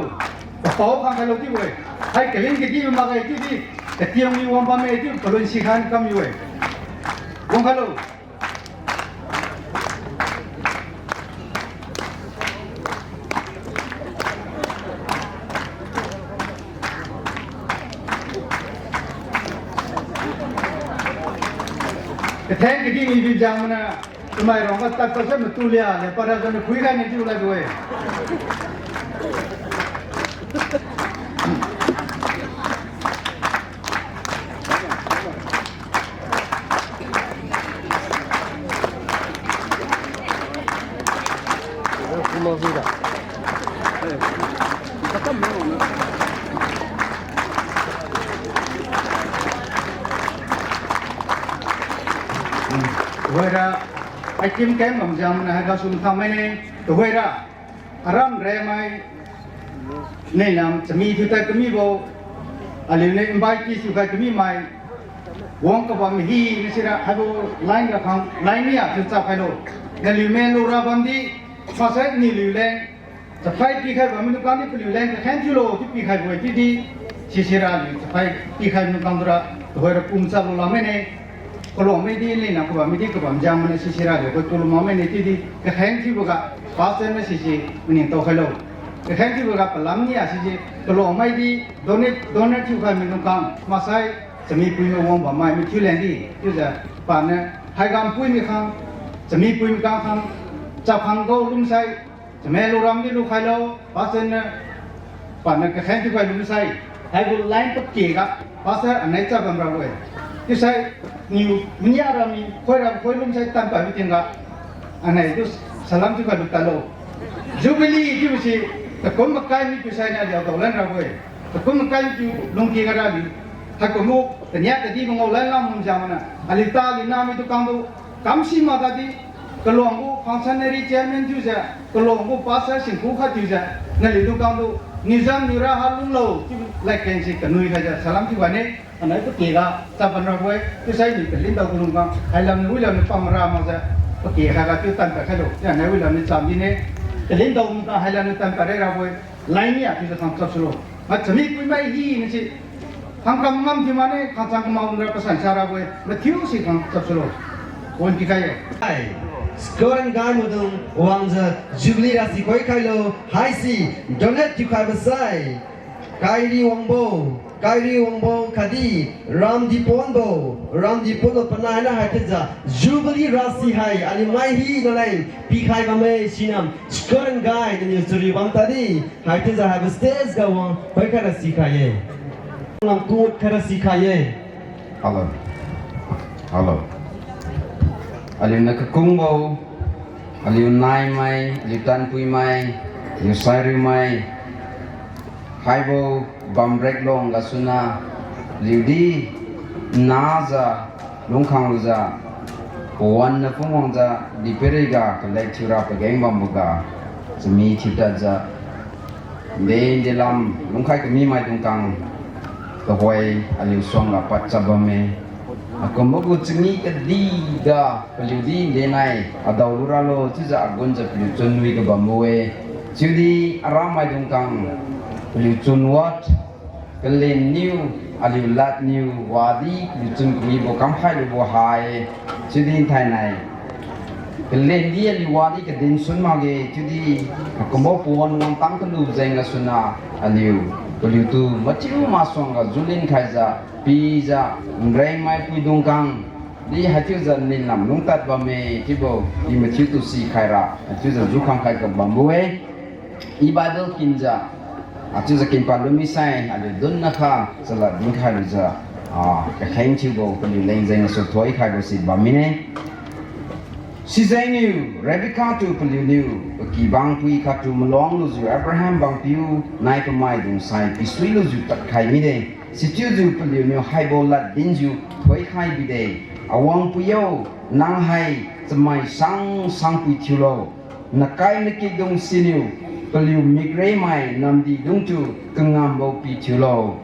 Kapao khangkhailo chiubo-e. Hai kalin kadi makge chiudi. Katiang mi wangbamme chiu palun sikhan kam-e. Wangkhailo. Katheng kadi ni binjang mana, chamai rongga tadpad sai matu lia, lia para jana phuiga ni chiu laibo-e. Tuhoira, aikim kem bamjang mana haiga sum thamai ne, tuhoira. Aram remai, nai nam chami thiutai kamibo, aliu ne invite thiukhai kami mai, wang kabam hi, nasira haibo line ga khang, line nia thiu chap khailo. Naliu main lura bamdi, maksai naliu leng, chaphai pikhai bammi lungkang di paliu leng kakhen thiulo chiu pikhaibo-e chiudi, sisira aliu chaphai pikhai lungkang dura, tuhoira pum chaplo lamai ne, Kaluangmai di nai nam kabam midi kabam jang mana sisira aliu khoi tulu mamai ne chiudi kakheng thiuboga pastor na sisi maningtao khailo. Kakheng thiuboga palam nia sisi Kaluangmai di donate, donate thiukhai mi lungkang maksai chami puimai wang bammai mathiu lengdi chiujiu paniu haiga puimi khang, chami puimi kang khang, chakhang gao lungsai, chame luram di lukhailo, pastor niu, paniu kakheng thiukhai lungsai, haibo line pake ga, pastor anai cha bam rabo-e. Chiusai, niu mania rami, khoi ram khoi lungsai tanpad mi tingga, anai tu salam thiukhai lu tadlo. Jubilee chiubo si, takum makai mi chiusai niu aliu daolan rabo-e. Takum makai mi chiu lungki ga rali. Haikumbo, tania kadi mangao lan lam mun jang mana. Aliu ta aliu nami tu kang tu, kamsi makga di, Kaluang gu functionary chairman thiujiu, Kaluang gu pastor singku khat thiujiu, naliu lungkang tu, niujam niura ha lunglo, chiu ladkeng si kanui khaijiu, salam thiukhai ne, anai pake ga, chaban rabo-e, chiusai ni kalindao gu lungkang, hailam niu wilam niu pamra makjiu, pake khaiga chiu tanpad khailo, chiu anai wilam niu cham dine, kalindao lungkang hailam niu tanpad rabo-e, line nia chiujiu khang chap sulo. Ma chami puimai hina si, khangkam ngam thiu mane, khangchang kamao ra pasan sa rabo-e, mathiu si khang chap sulo. Pon pikhai-e. Ai, Skuren gai maidung wangjiu Jubilee rasi khoikhailo, haisi, donate thiukhai masai. Kairi wangbo, Kairi wangbo khatdi, Ramdiponbo, Ramdiponbo panaina haichiujiu, Jubilee rasi hai, aliu mai hina leng, pikhai bamme sinam, Skuren gai, naniu chari bam tadi, haichiujiu haibo stage ga wang, khoikhai rasi khai-e. Nang kut khai rasi khai-e. Hello. Hello. Aliu na kakungbo, aliu naimai, aliu tanpuimai, aliu sairiumai, haibo bamrek long gasuna, aliudi najiu, lungkhang lujiu, pawan na phungwangjiu, dipiriga kalek thiura pageng bamboga, chami thiutadjiu, nde nde lam lungkhai kami maidung kang, tuhoi aliu suangga pad chap bamme. Akumbo gu chami kadi ga paliudi ndenai adao luralo chiujiu agunjiu paliu chunwi kabambo-e. Chiudi aram maidung kang paliu chun wat, kalen niu, aliu lad niu, wadi paliu chun kamibo kamkhai lubo ha-e. Chiudi nthainai kalen di aliu wadi kadin sun makge, chiudi akumbo pawan wangtang kalu jeng gasuna aliu, paliutu mathiu masuangga julin khaijiu, pijiu, nrengmai puidung kang, di haichiujiu ninlam lungtad bamme chiubo, di mathiutu sikhaira, haichiujiu jukhang khai kabambo-e. I Bible kinjiu, achiujiu kinpad lumisai, aliu dun nakha, chalad dinkhai lujiu, ah, kakheng thiubo, paliu leng jeng gasu thoikhaibo si bam mine. Sijengniu Rebekah tu paliuniu pakibang pui khattu maluang lujiu Abraham bangpiu nai pamaidung sai pisui lujiu tadkhai mide. Sichiujiu paliuniu haibo lad dinjiu thoikhai bide, Awangpui yo, nang hai chamai sang sangpui thiulo. Nakai nakikdung siniu, paliu mikremai namdidungtu kangambo pithiulo.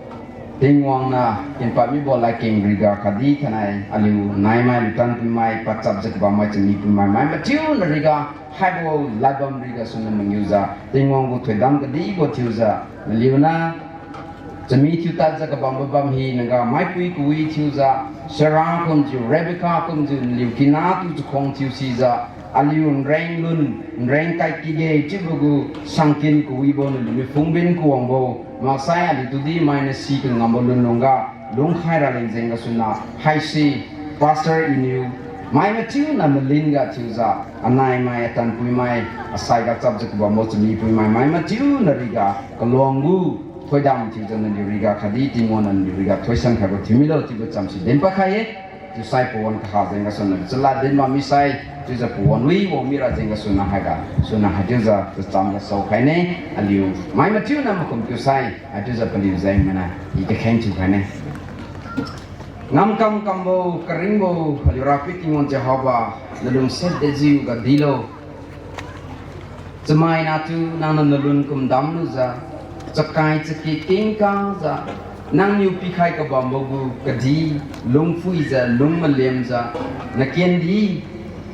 Tingwang niu, kinpad mibo ladkeng riga khatdi thainai aliu naimai, lutan puimai, pachapjiu kabammai, chami puimai, mai mathiu nariga, haibo ladbam riga suniu mangiujiu, Tingwang gu thoidam kadibo thiujiu, naliu niu chami thiutadjiu kabambo bam hinaga, maipui kawi thiujiu, Sarah kumjiu, Rebecca kumjiu, naliu kinatu chakhuang thiu sijiu, aliu nreng lun, nreng kai kige chiubo gu sangkin kawibo naliu niu phungbin kawangbo, maksai aliu tudi mainiu si kangambo lunlungga, lungkhai raleng jeng gasuniu, haise, Pastor Iniu, mai mathiu niu malin ga thiujiu, anaimai, atan puimai, asai ga chapjiu kabambo chami puimai, mai mathiu nariga, kaluang gu, thoidam thiujiu naliu riga khatdi Tingwang niu naliu riga thoisan khaibo thiumilo chiubo chamsi dinpad khai-e. Chiusai pawan kaha jeng gasuniu chalad din bam misai, chiujiu pawan wi wang mira jeng gasuniu haiga, suniu haichiujiu chacham gasao khaine, aliu mai mathiu niu makum kiusai, haichiujiu paliu jeng mainiu, i kakheng thiu khaine. Ngamkam kambo, karingbo, aliu Rapiu Tingwang Jehova, nalungsiat dejiu ga dilo. Chamai natu nangniu nalun kumdam lujiu, chakai chaki kengkajiu, nangniu pikhai kabambo gu kadi, lungphuijiu, lung malemjiu, nakendi,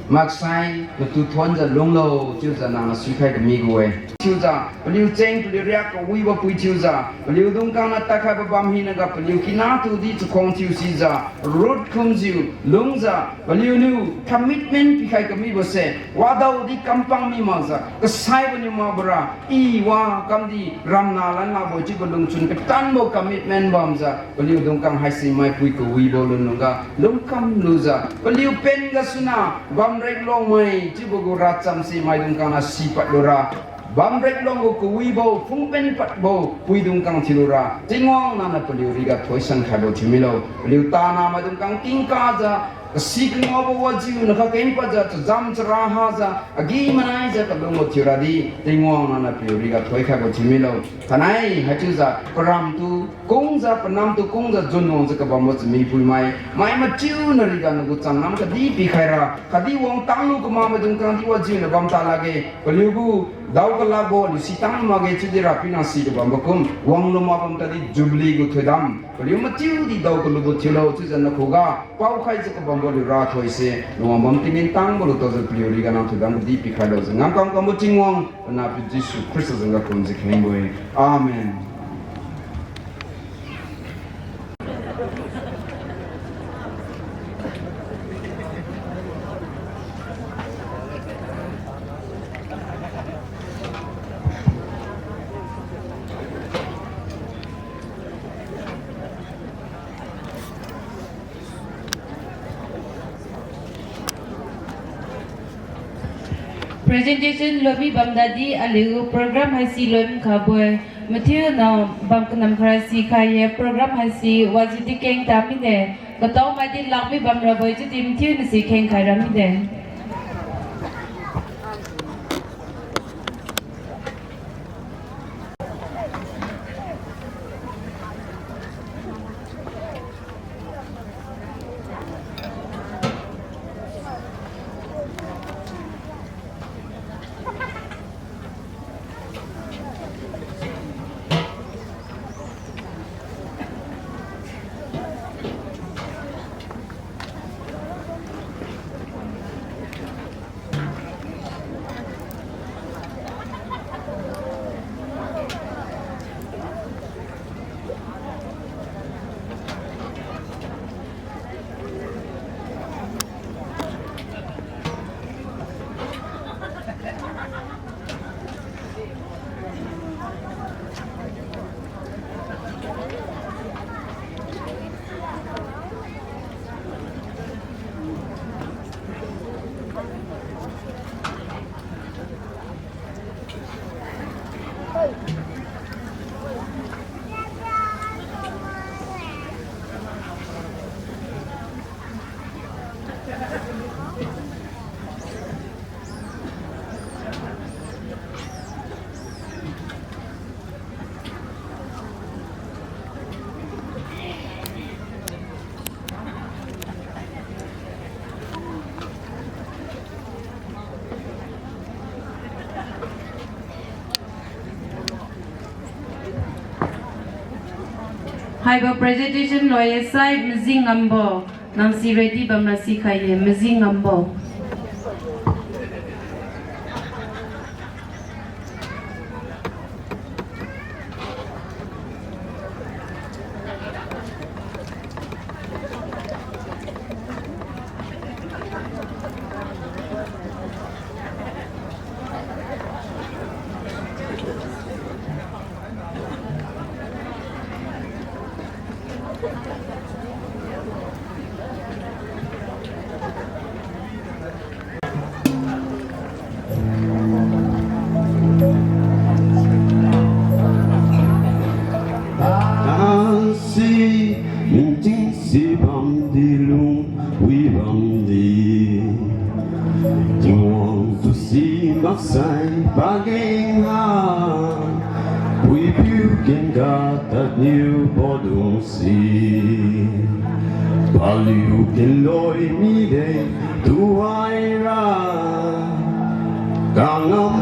maksai, natu thuonjiu lunglo, chiujiu nangniu suikhai kami gu-e. Thiujiu, paliu cheng, paliu riak kawibo pui thiujiu, paliu dungkang niu tadkhaibo bam hinaga, paliu kinatudi chakhuang thiu sijiu, Ruth kumjiu, lungjiu, paliuniu commitment pikhai kamibose, wadaodi kampang mi makjiu, kasaibo niu makbora, i wa kamdi ramna lan labo chiubo lungchun katanbo commitment bamjiu, paliu dungkang haise maipui kawibo lunlungga, lungkam lujiu, paliu pen gasuniu, bamrek longmai, chiubo gu racham si maidungkang niu sipad lura, bamrek longbo kawibo, phungpen padbo, puidungkang thiulura, Tingwang nangniu paliu riga thoisan khaibo thiumilo, paliu tana maidungkang tingkajiu, kasi kangaobo wajiu nakha kengpadjiu, chajam chara hajiu, agi-manaijiu kalungbo thiuradi, Tingwang nangniu paliu riga thoikhaibo thiumilo, thainai haichiujiu, paramtu, kungjiu, panamtu kungjiu, junwangjiu kabambo chami puimai, mai mathiu nariga nagu changam kadi pikhaira, khatdi wangtanglu kamakmaidungkang di wajiu niu bam ta lakge, paliugu, daokalakbo, aliu sitang makge chiudi Rapiu nang si kabambo kum, wanglu mak bam tadi Jubilee gu thoidam, paliu mathiudi daokalubo thiulo chiujiu nakhuga, paokhaijiu kabambo aliu rathoise, nawang bam tingin tangbo lutaojiu paliu riga nang thoidam kadi pikhailo jiu ngamkam kambo Tingwang, Panahpiu Jesu Khrista jengga kumjiu khengbo-e. Amen. Presentation loimi bamdadi aliu program haise loikhabo-e, mathiu nao bam kanam kharasi khai-e program haise wajiu di keng ta mide, katao maidi lakmi bamrabo-e chiudi mathiu nasi kheng khaira mide. Haibo presentation loiye sai Majing Ngambo. Nang si ready bamra sikhai ye Majing Ngambo. Tasi, ningting si bamdi lung wi bamdi. Tingwang tu si maksai pageng ha. Puipiu kengga tadniu podung si. Paliu kenloi mide tuhoira. Kangam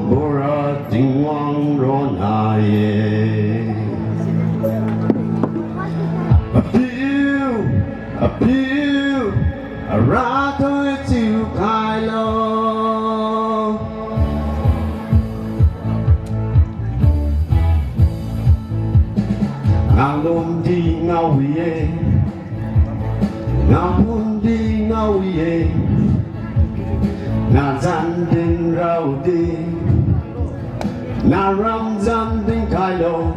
bora Tingwang ronna ye. Apiu, apiu, ara toi chiu khailo. Ngalum di ngaowi-e, ngalum di ngaowi-e, nazan din raodi, naram zan din khailo,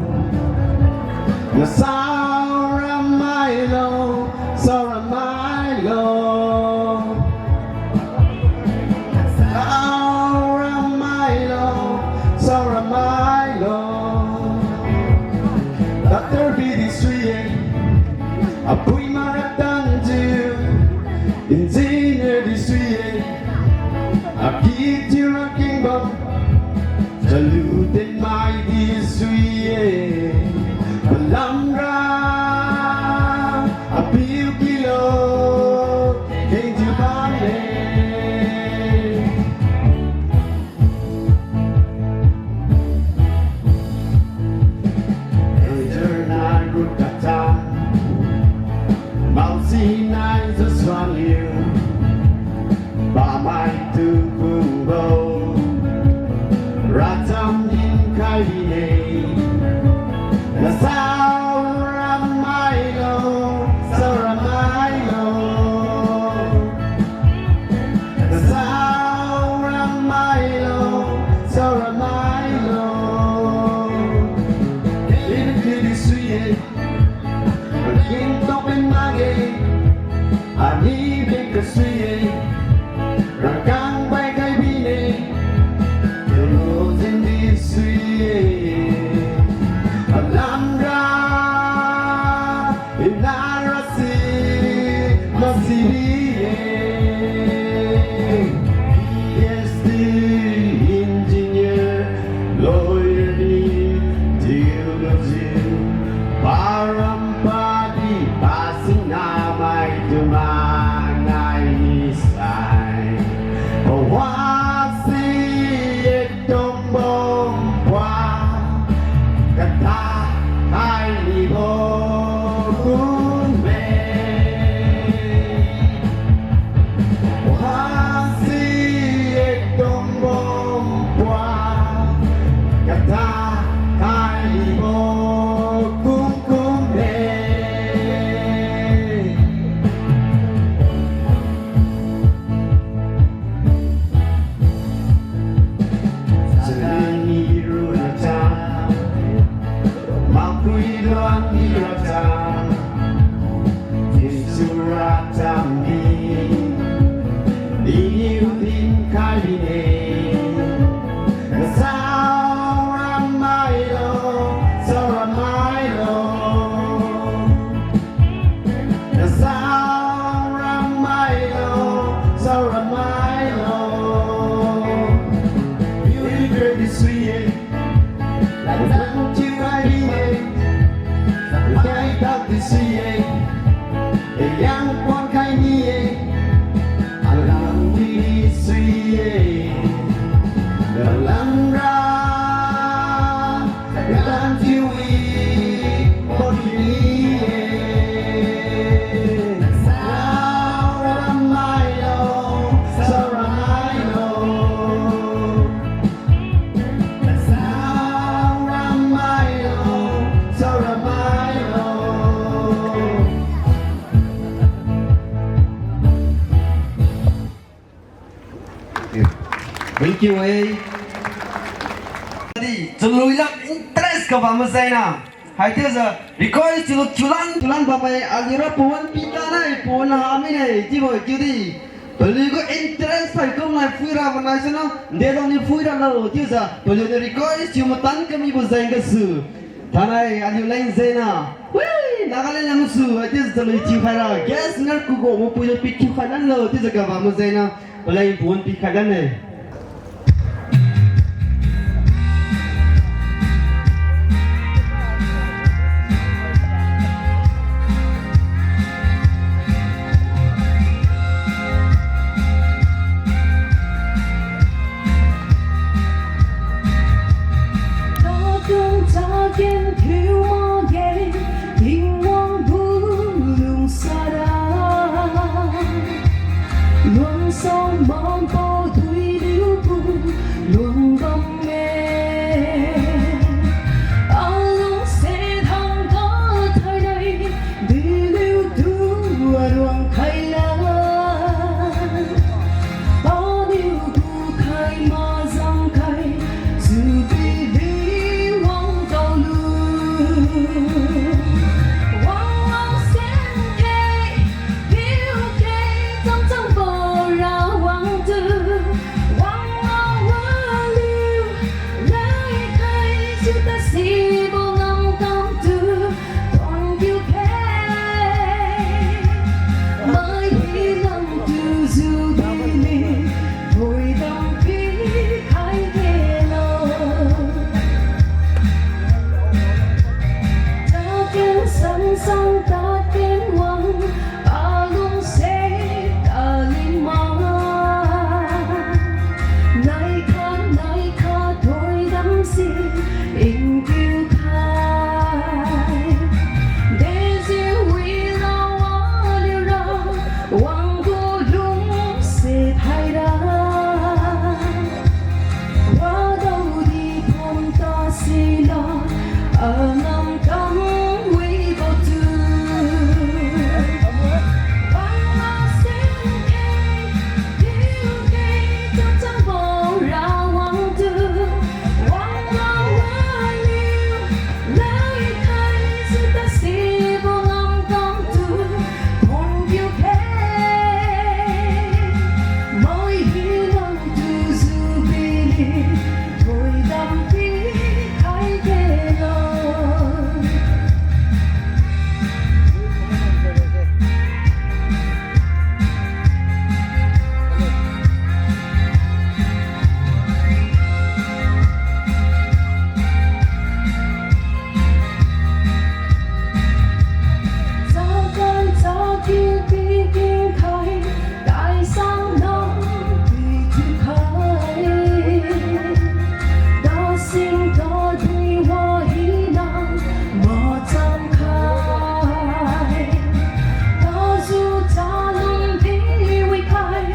nasaora mailo, saora mailo. Saora mailo, saora mailo. Doctor B D suiye, apui mara tanjiu. Engineer di suiye, aki tiu ra kengbam. Chalu tenmai di suiye, palamra apiu kilo kengjiu bamle. Major nai rut kata, maosi nai zasuan liu. Bamai tu pungbo, racham din khai bine. Nasaora mailo, saora mailo. Nasaora mailo, saora mailo. Ini kidi suiye. Rangking topen mage, ani beng kasui-e, rangkang bai kai bine, telo jin di sui-e, palamra, inara si, masibi-e. P H D, engineer, lawyer ni, theologian, param padi, pasina mai tu manai ni sai. Pawasi ekdom bom pua, kata hai ni bo kume. Wasi ekdom bom pua, kata hai bo kum kum ne. Salani rurata, makui luang ni rata, Jesu rata mi, iniu din kai bine. Saora mailo, saora mailo. Saora mailo, saora mailo. Beauty great is sweet. Ladang chiu khai ni-e, kai tak di si-e, yang kuang khai ni-e, alam di si-e, dalam ra, dalam chiu-e, body ni Thank you e. Di, chalui lam interest kabam masaina. Haichiujiu, request thiulo thiulan, thiulan bamme, aliura pawan pitanai, pawan hamine, chiubo chiudi. Paliugu interest hai kumnai phuira manai suna, dedang niu phuira lo, chiujiu, paliuniu request thiu matan kamibo jeng gasu. Thainai aliu leng jengna. Wee, Nagaland lamsu, haichiujiu chalui thiukhaira, guest singer kugo mapuijiu pithiukhai lanlo, chiujiu kabam masaina, paleng pawan pikhai lanne. Takam taken thiu makge, Tingwang gu lungsara. Luang sang manpao duiliu gu luang bamme. Alungse thangga thainai, duiliu tu aruang khai la. Paniu gu khai majang khai, Jubilee wang taolu. Wang wang sen khe, piu khe, chang chang bo ra wang tu. Wang wang waliu, lai khai, siu tasi bo ngam kam tu. Thuon kiu khe, mai hi nang tu Jubilee, thoidam pikhai khe lo. Taken sang sang taken wang, alungse taling ma. Naikha naikha thoidam si, ingkiu khai. Dejiu wi la waliura, wang gu lungse thaira. Wadaodi phom tasi la, anam kam wibo tu. Wang la sen khe, piu khe, chang chang bo ra wang tu. Wang la waliu, lai khai, siu tasi bo ngam kam tu. Thuon kiu khe, mai hi nang tu Jubilee, thoidam pikhai khe lo. Chakai chakiu piking khai, taisang nang pithiu khai. Tasing tadui wahi nang machang khai. Tazu chalung di wikhai,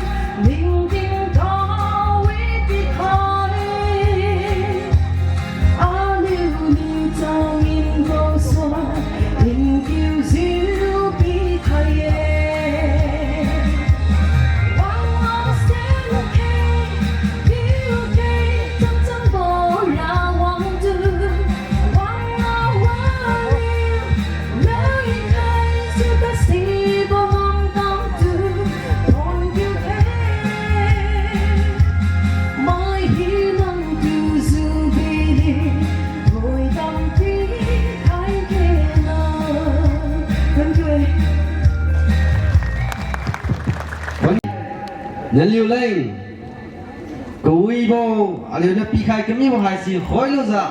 ningting tawi pikhai. Aliuniu changin raosa, ingkiujiu pikhai-e. Wang la sen khe, piu khe, changchangbo ra wangtu. Wang la waliu, laikhai siu tasibo ngam kamtu, thuon kiu khe. Mai hi nangtu Jubilee, thoidam pikhai khe lo. Thuon kiu-e. Naliu leng kawibo, aliuniu pikhai kamibo haise khoilujiu,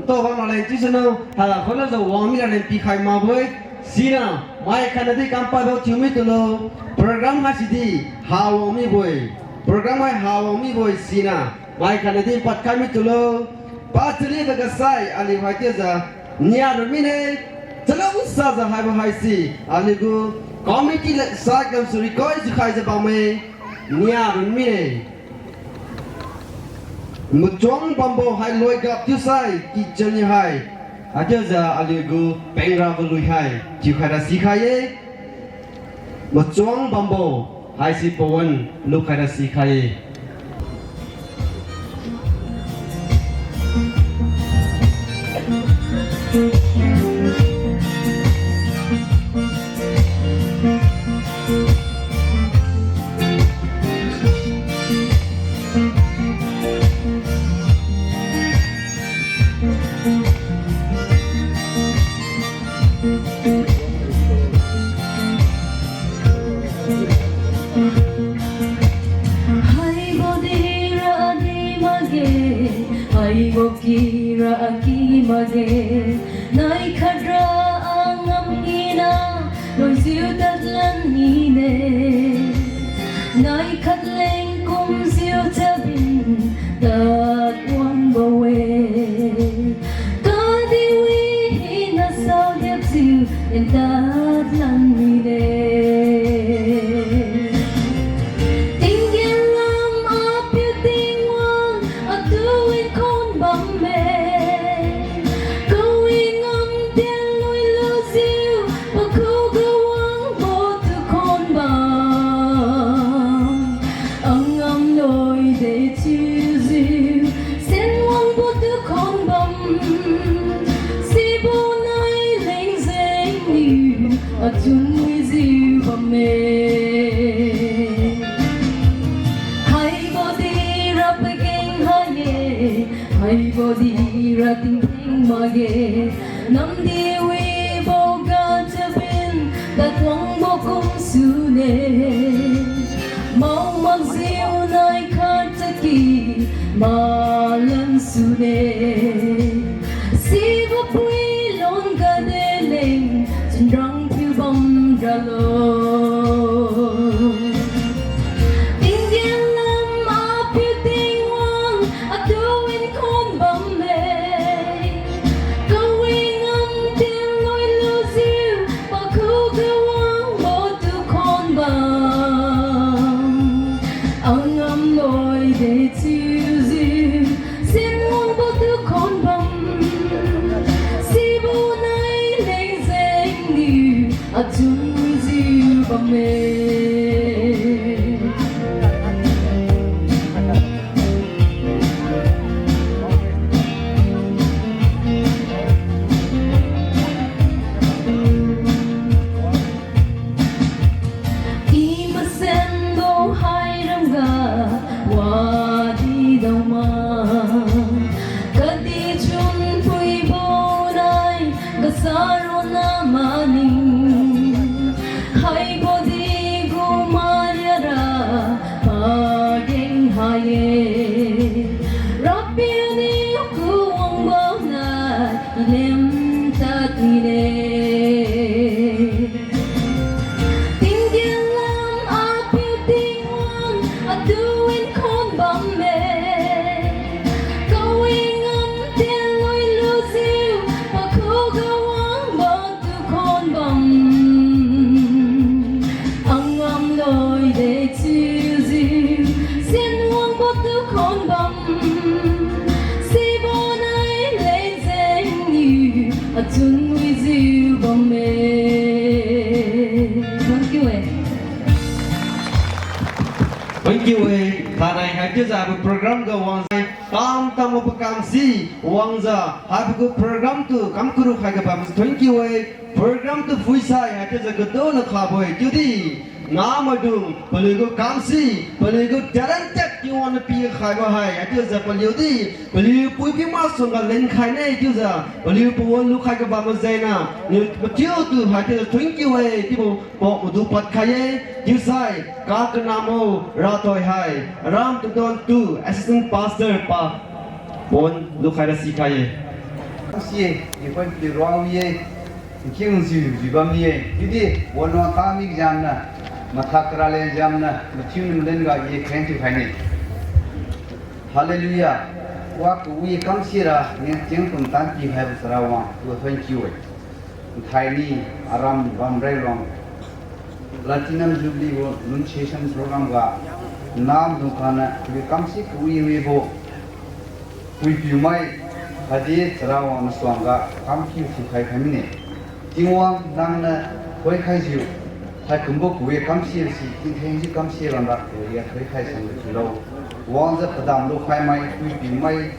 ntaobam raleng chiusuniu, ha khoilujiu wangmi raleng pikhai makbo-e. Siniu, mai khatnadi kampaibo thiumi tulo. Program haisidi ha wangmibo-e. Program hai ha wangmibo-e siniu, mai khatnadi padkhai mi tulo. Pachaliga kasai aliu hai chiujiu niarun mine. Chalungsajiu haibo haise aliugu committee le sai kamsu request jiu khaijiu bamme. Niarun mine. Machuang bambo hai loigap chiusai kichani hai, haichiujiu aliugu pengrabo lui hai thiukhaira sikhai-e. Machuang bambo haise pawan lukhaira sikhai-e. Ira aki makge, nai khatra angam ina, loijiu tadlan mine. Nai khatleng kumjiu chabin, tad wangbo-e. Kadi wi hina saodiakjiu, en tadlan mine. Tinggen lam Apiu Tingwang, atu wikhon bamme. Kawi ngam tienlui lujiu, pakhuga wangbo tu khon bam. Angam loide chiujiu, sen wangbo tu khon bam. Sibo nai leng jengniu, achun wijiu bamme. Haibodi ra pageng ha-e, haibodi ra tingtheng makge, namdi wibo ga chabin, tad wangbo kumsune. Mao makjiu nai khat tadki, malan sune. Sibo pui lon gade leng, chunrang thiubam ralo. Tinggen lam Apiu Tingwang, atu wikhon bamme. Kawi ngam tienlui lujiu, pakhuga wangbo tu khon bam. Angam loide chiujiu, sen wangbo tu khon bam. Sibo nai leng jengniu, achun wijiu bamme. I masenbo hairamga wadi daoma, kadi chunpuibo nai kasa ronna maning. Haibodi gu mariara pageng ha-e, Rapiu niu kuwangbo nai lem tad mine. Tinggen lam Apiu Tingwang, atu wikhon bamme. Kawi ngam tienlui lujiu, pakhuga wangbo tu khon bam. Angam loide chiujiu, sen wangbo tu khon bam. Sibo nai leng jengniu, achun wijiu bamme. Thank you e. Thank you e. Thainai haichiujiu haibo program ga wangjiu, kam tambo pakam si wangjiu haibo gu program tu kam karu khaiga bam. Thank you e. Program tu phuisai haichiujiu kadona khabo-e. Chiudi namaidung paliugu kamsi, paliugu talented Tingwang niu pikhaibo hai haichiujiu paliudi, paliu puipi masuangga lenkhaine chiujiu paliu pawan lukhaiga bam majengniu, niu mathiutu haichiujiu thank you e chiubo pao madu padkhai-e. Chiusai kakanambo rathoi hai, Ram Tadon tu Assistant Pastor pa pawan lukhaira sikhai-e. Si-e, i paliu ruang wi-e. Nkiujiu jiu bammi-e, chiudi wanwang kami jamniu, mathak karalen jamniu, mathiu nundenga i kheng thiukhaine. Hallelujah. Wa kawi kamsira, ningting pumtan pikhaibo Charawang tu thank you e. Thaini, aram bamrai luang Platinum Jubilee gu lun session program ga, namdung khangniu kawi kamsi kawi wibo puipiumai, khatdi Charawang masuangga kamkiu thiukhai khai mine. Tingwang nangniu thoikhaijiu, haikumbo kawi kamsi si tingthengjiu kamsi lamra kawi thoikhai sangga thiulo. Wangjiu padam lukhaimai puipiumai,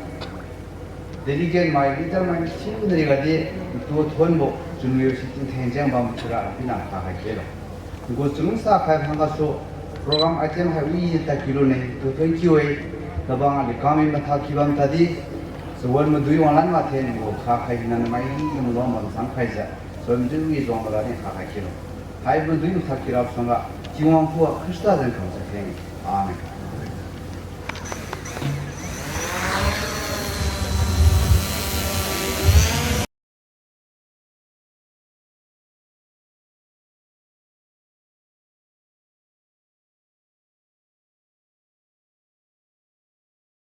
delegate mai, leader mai, mathiu nari gadi, ntu thonbo chunwiu si tingtheng jeng bam thiura pina kha khai khelo. Gu chalungsa khai phang gasu, program item hai wi tadkiu lune, tu thank you e, tabang aliu kami mathak ki bam tadi, chawan madui wanglan mathen gu kha khai hina namai ni malong bam chang khaijiu, chawan madui wi zong maga ni kha khai khelo. Hai madui mathak ki rap sangga, Tingwang khuga Khrista jeng khang chakheng.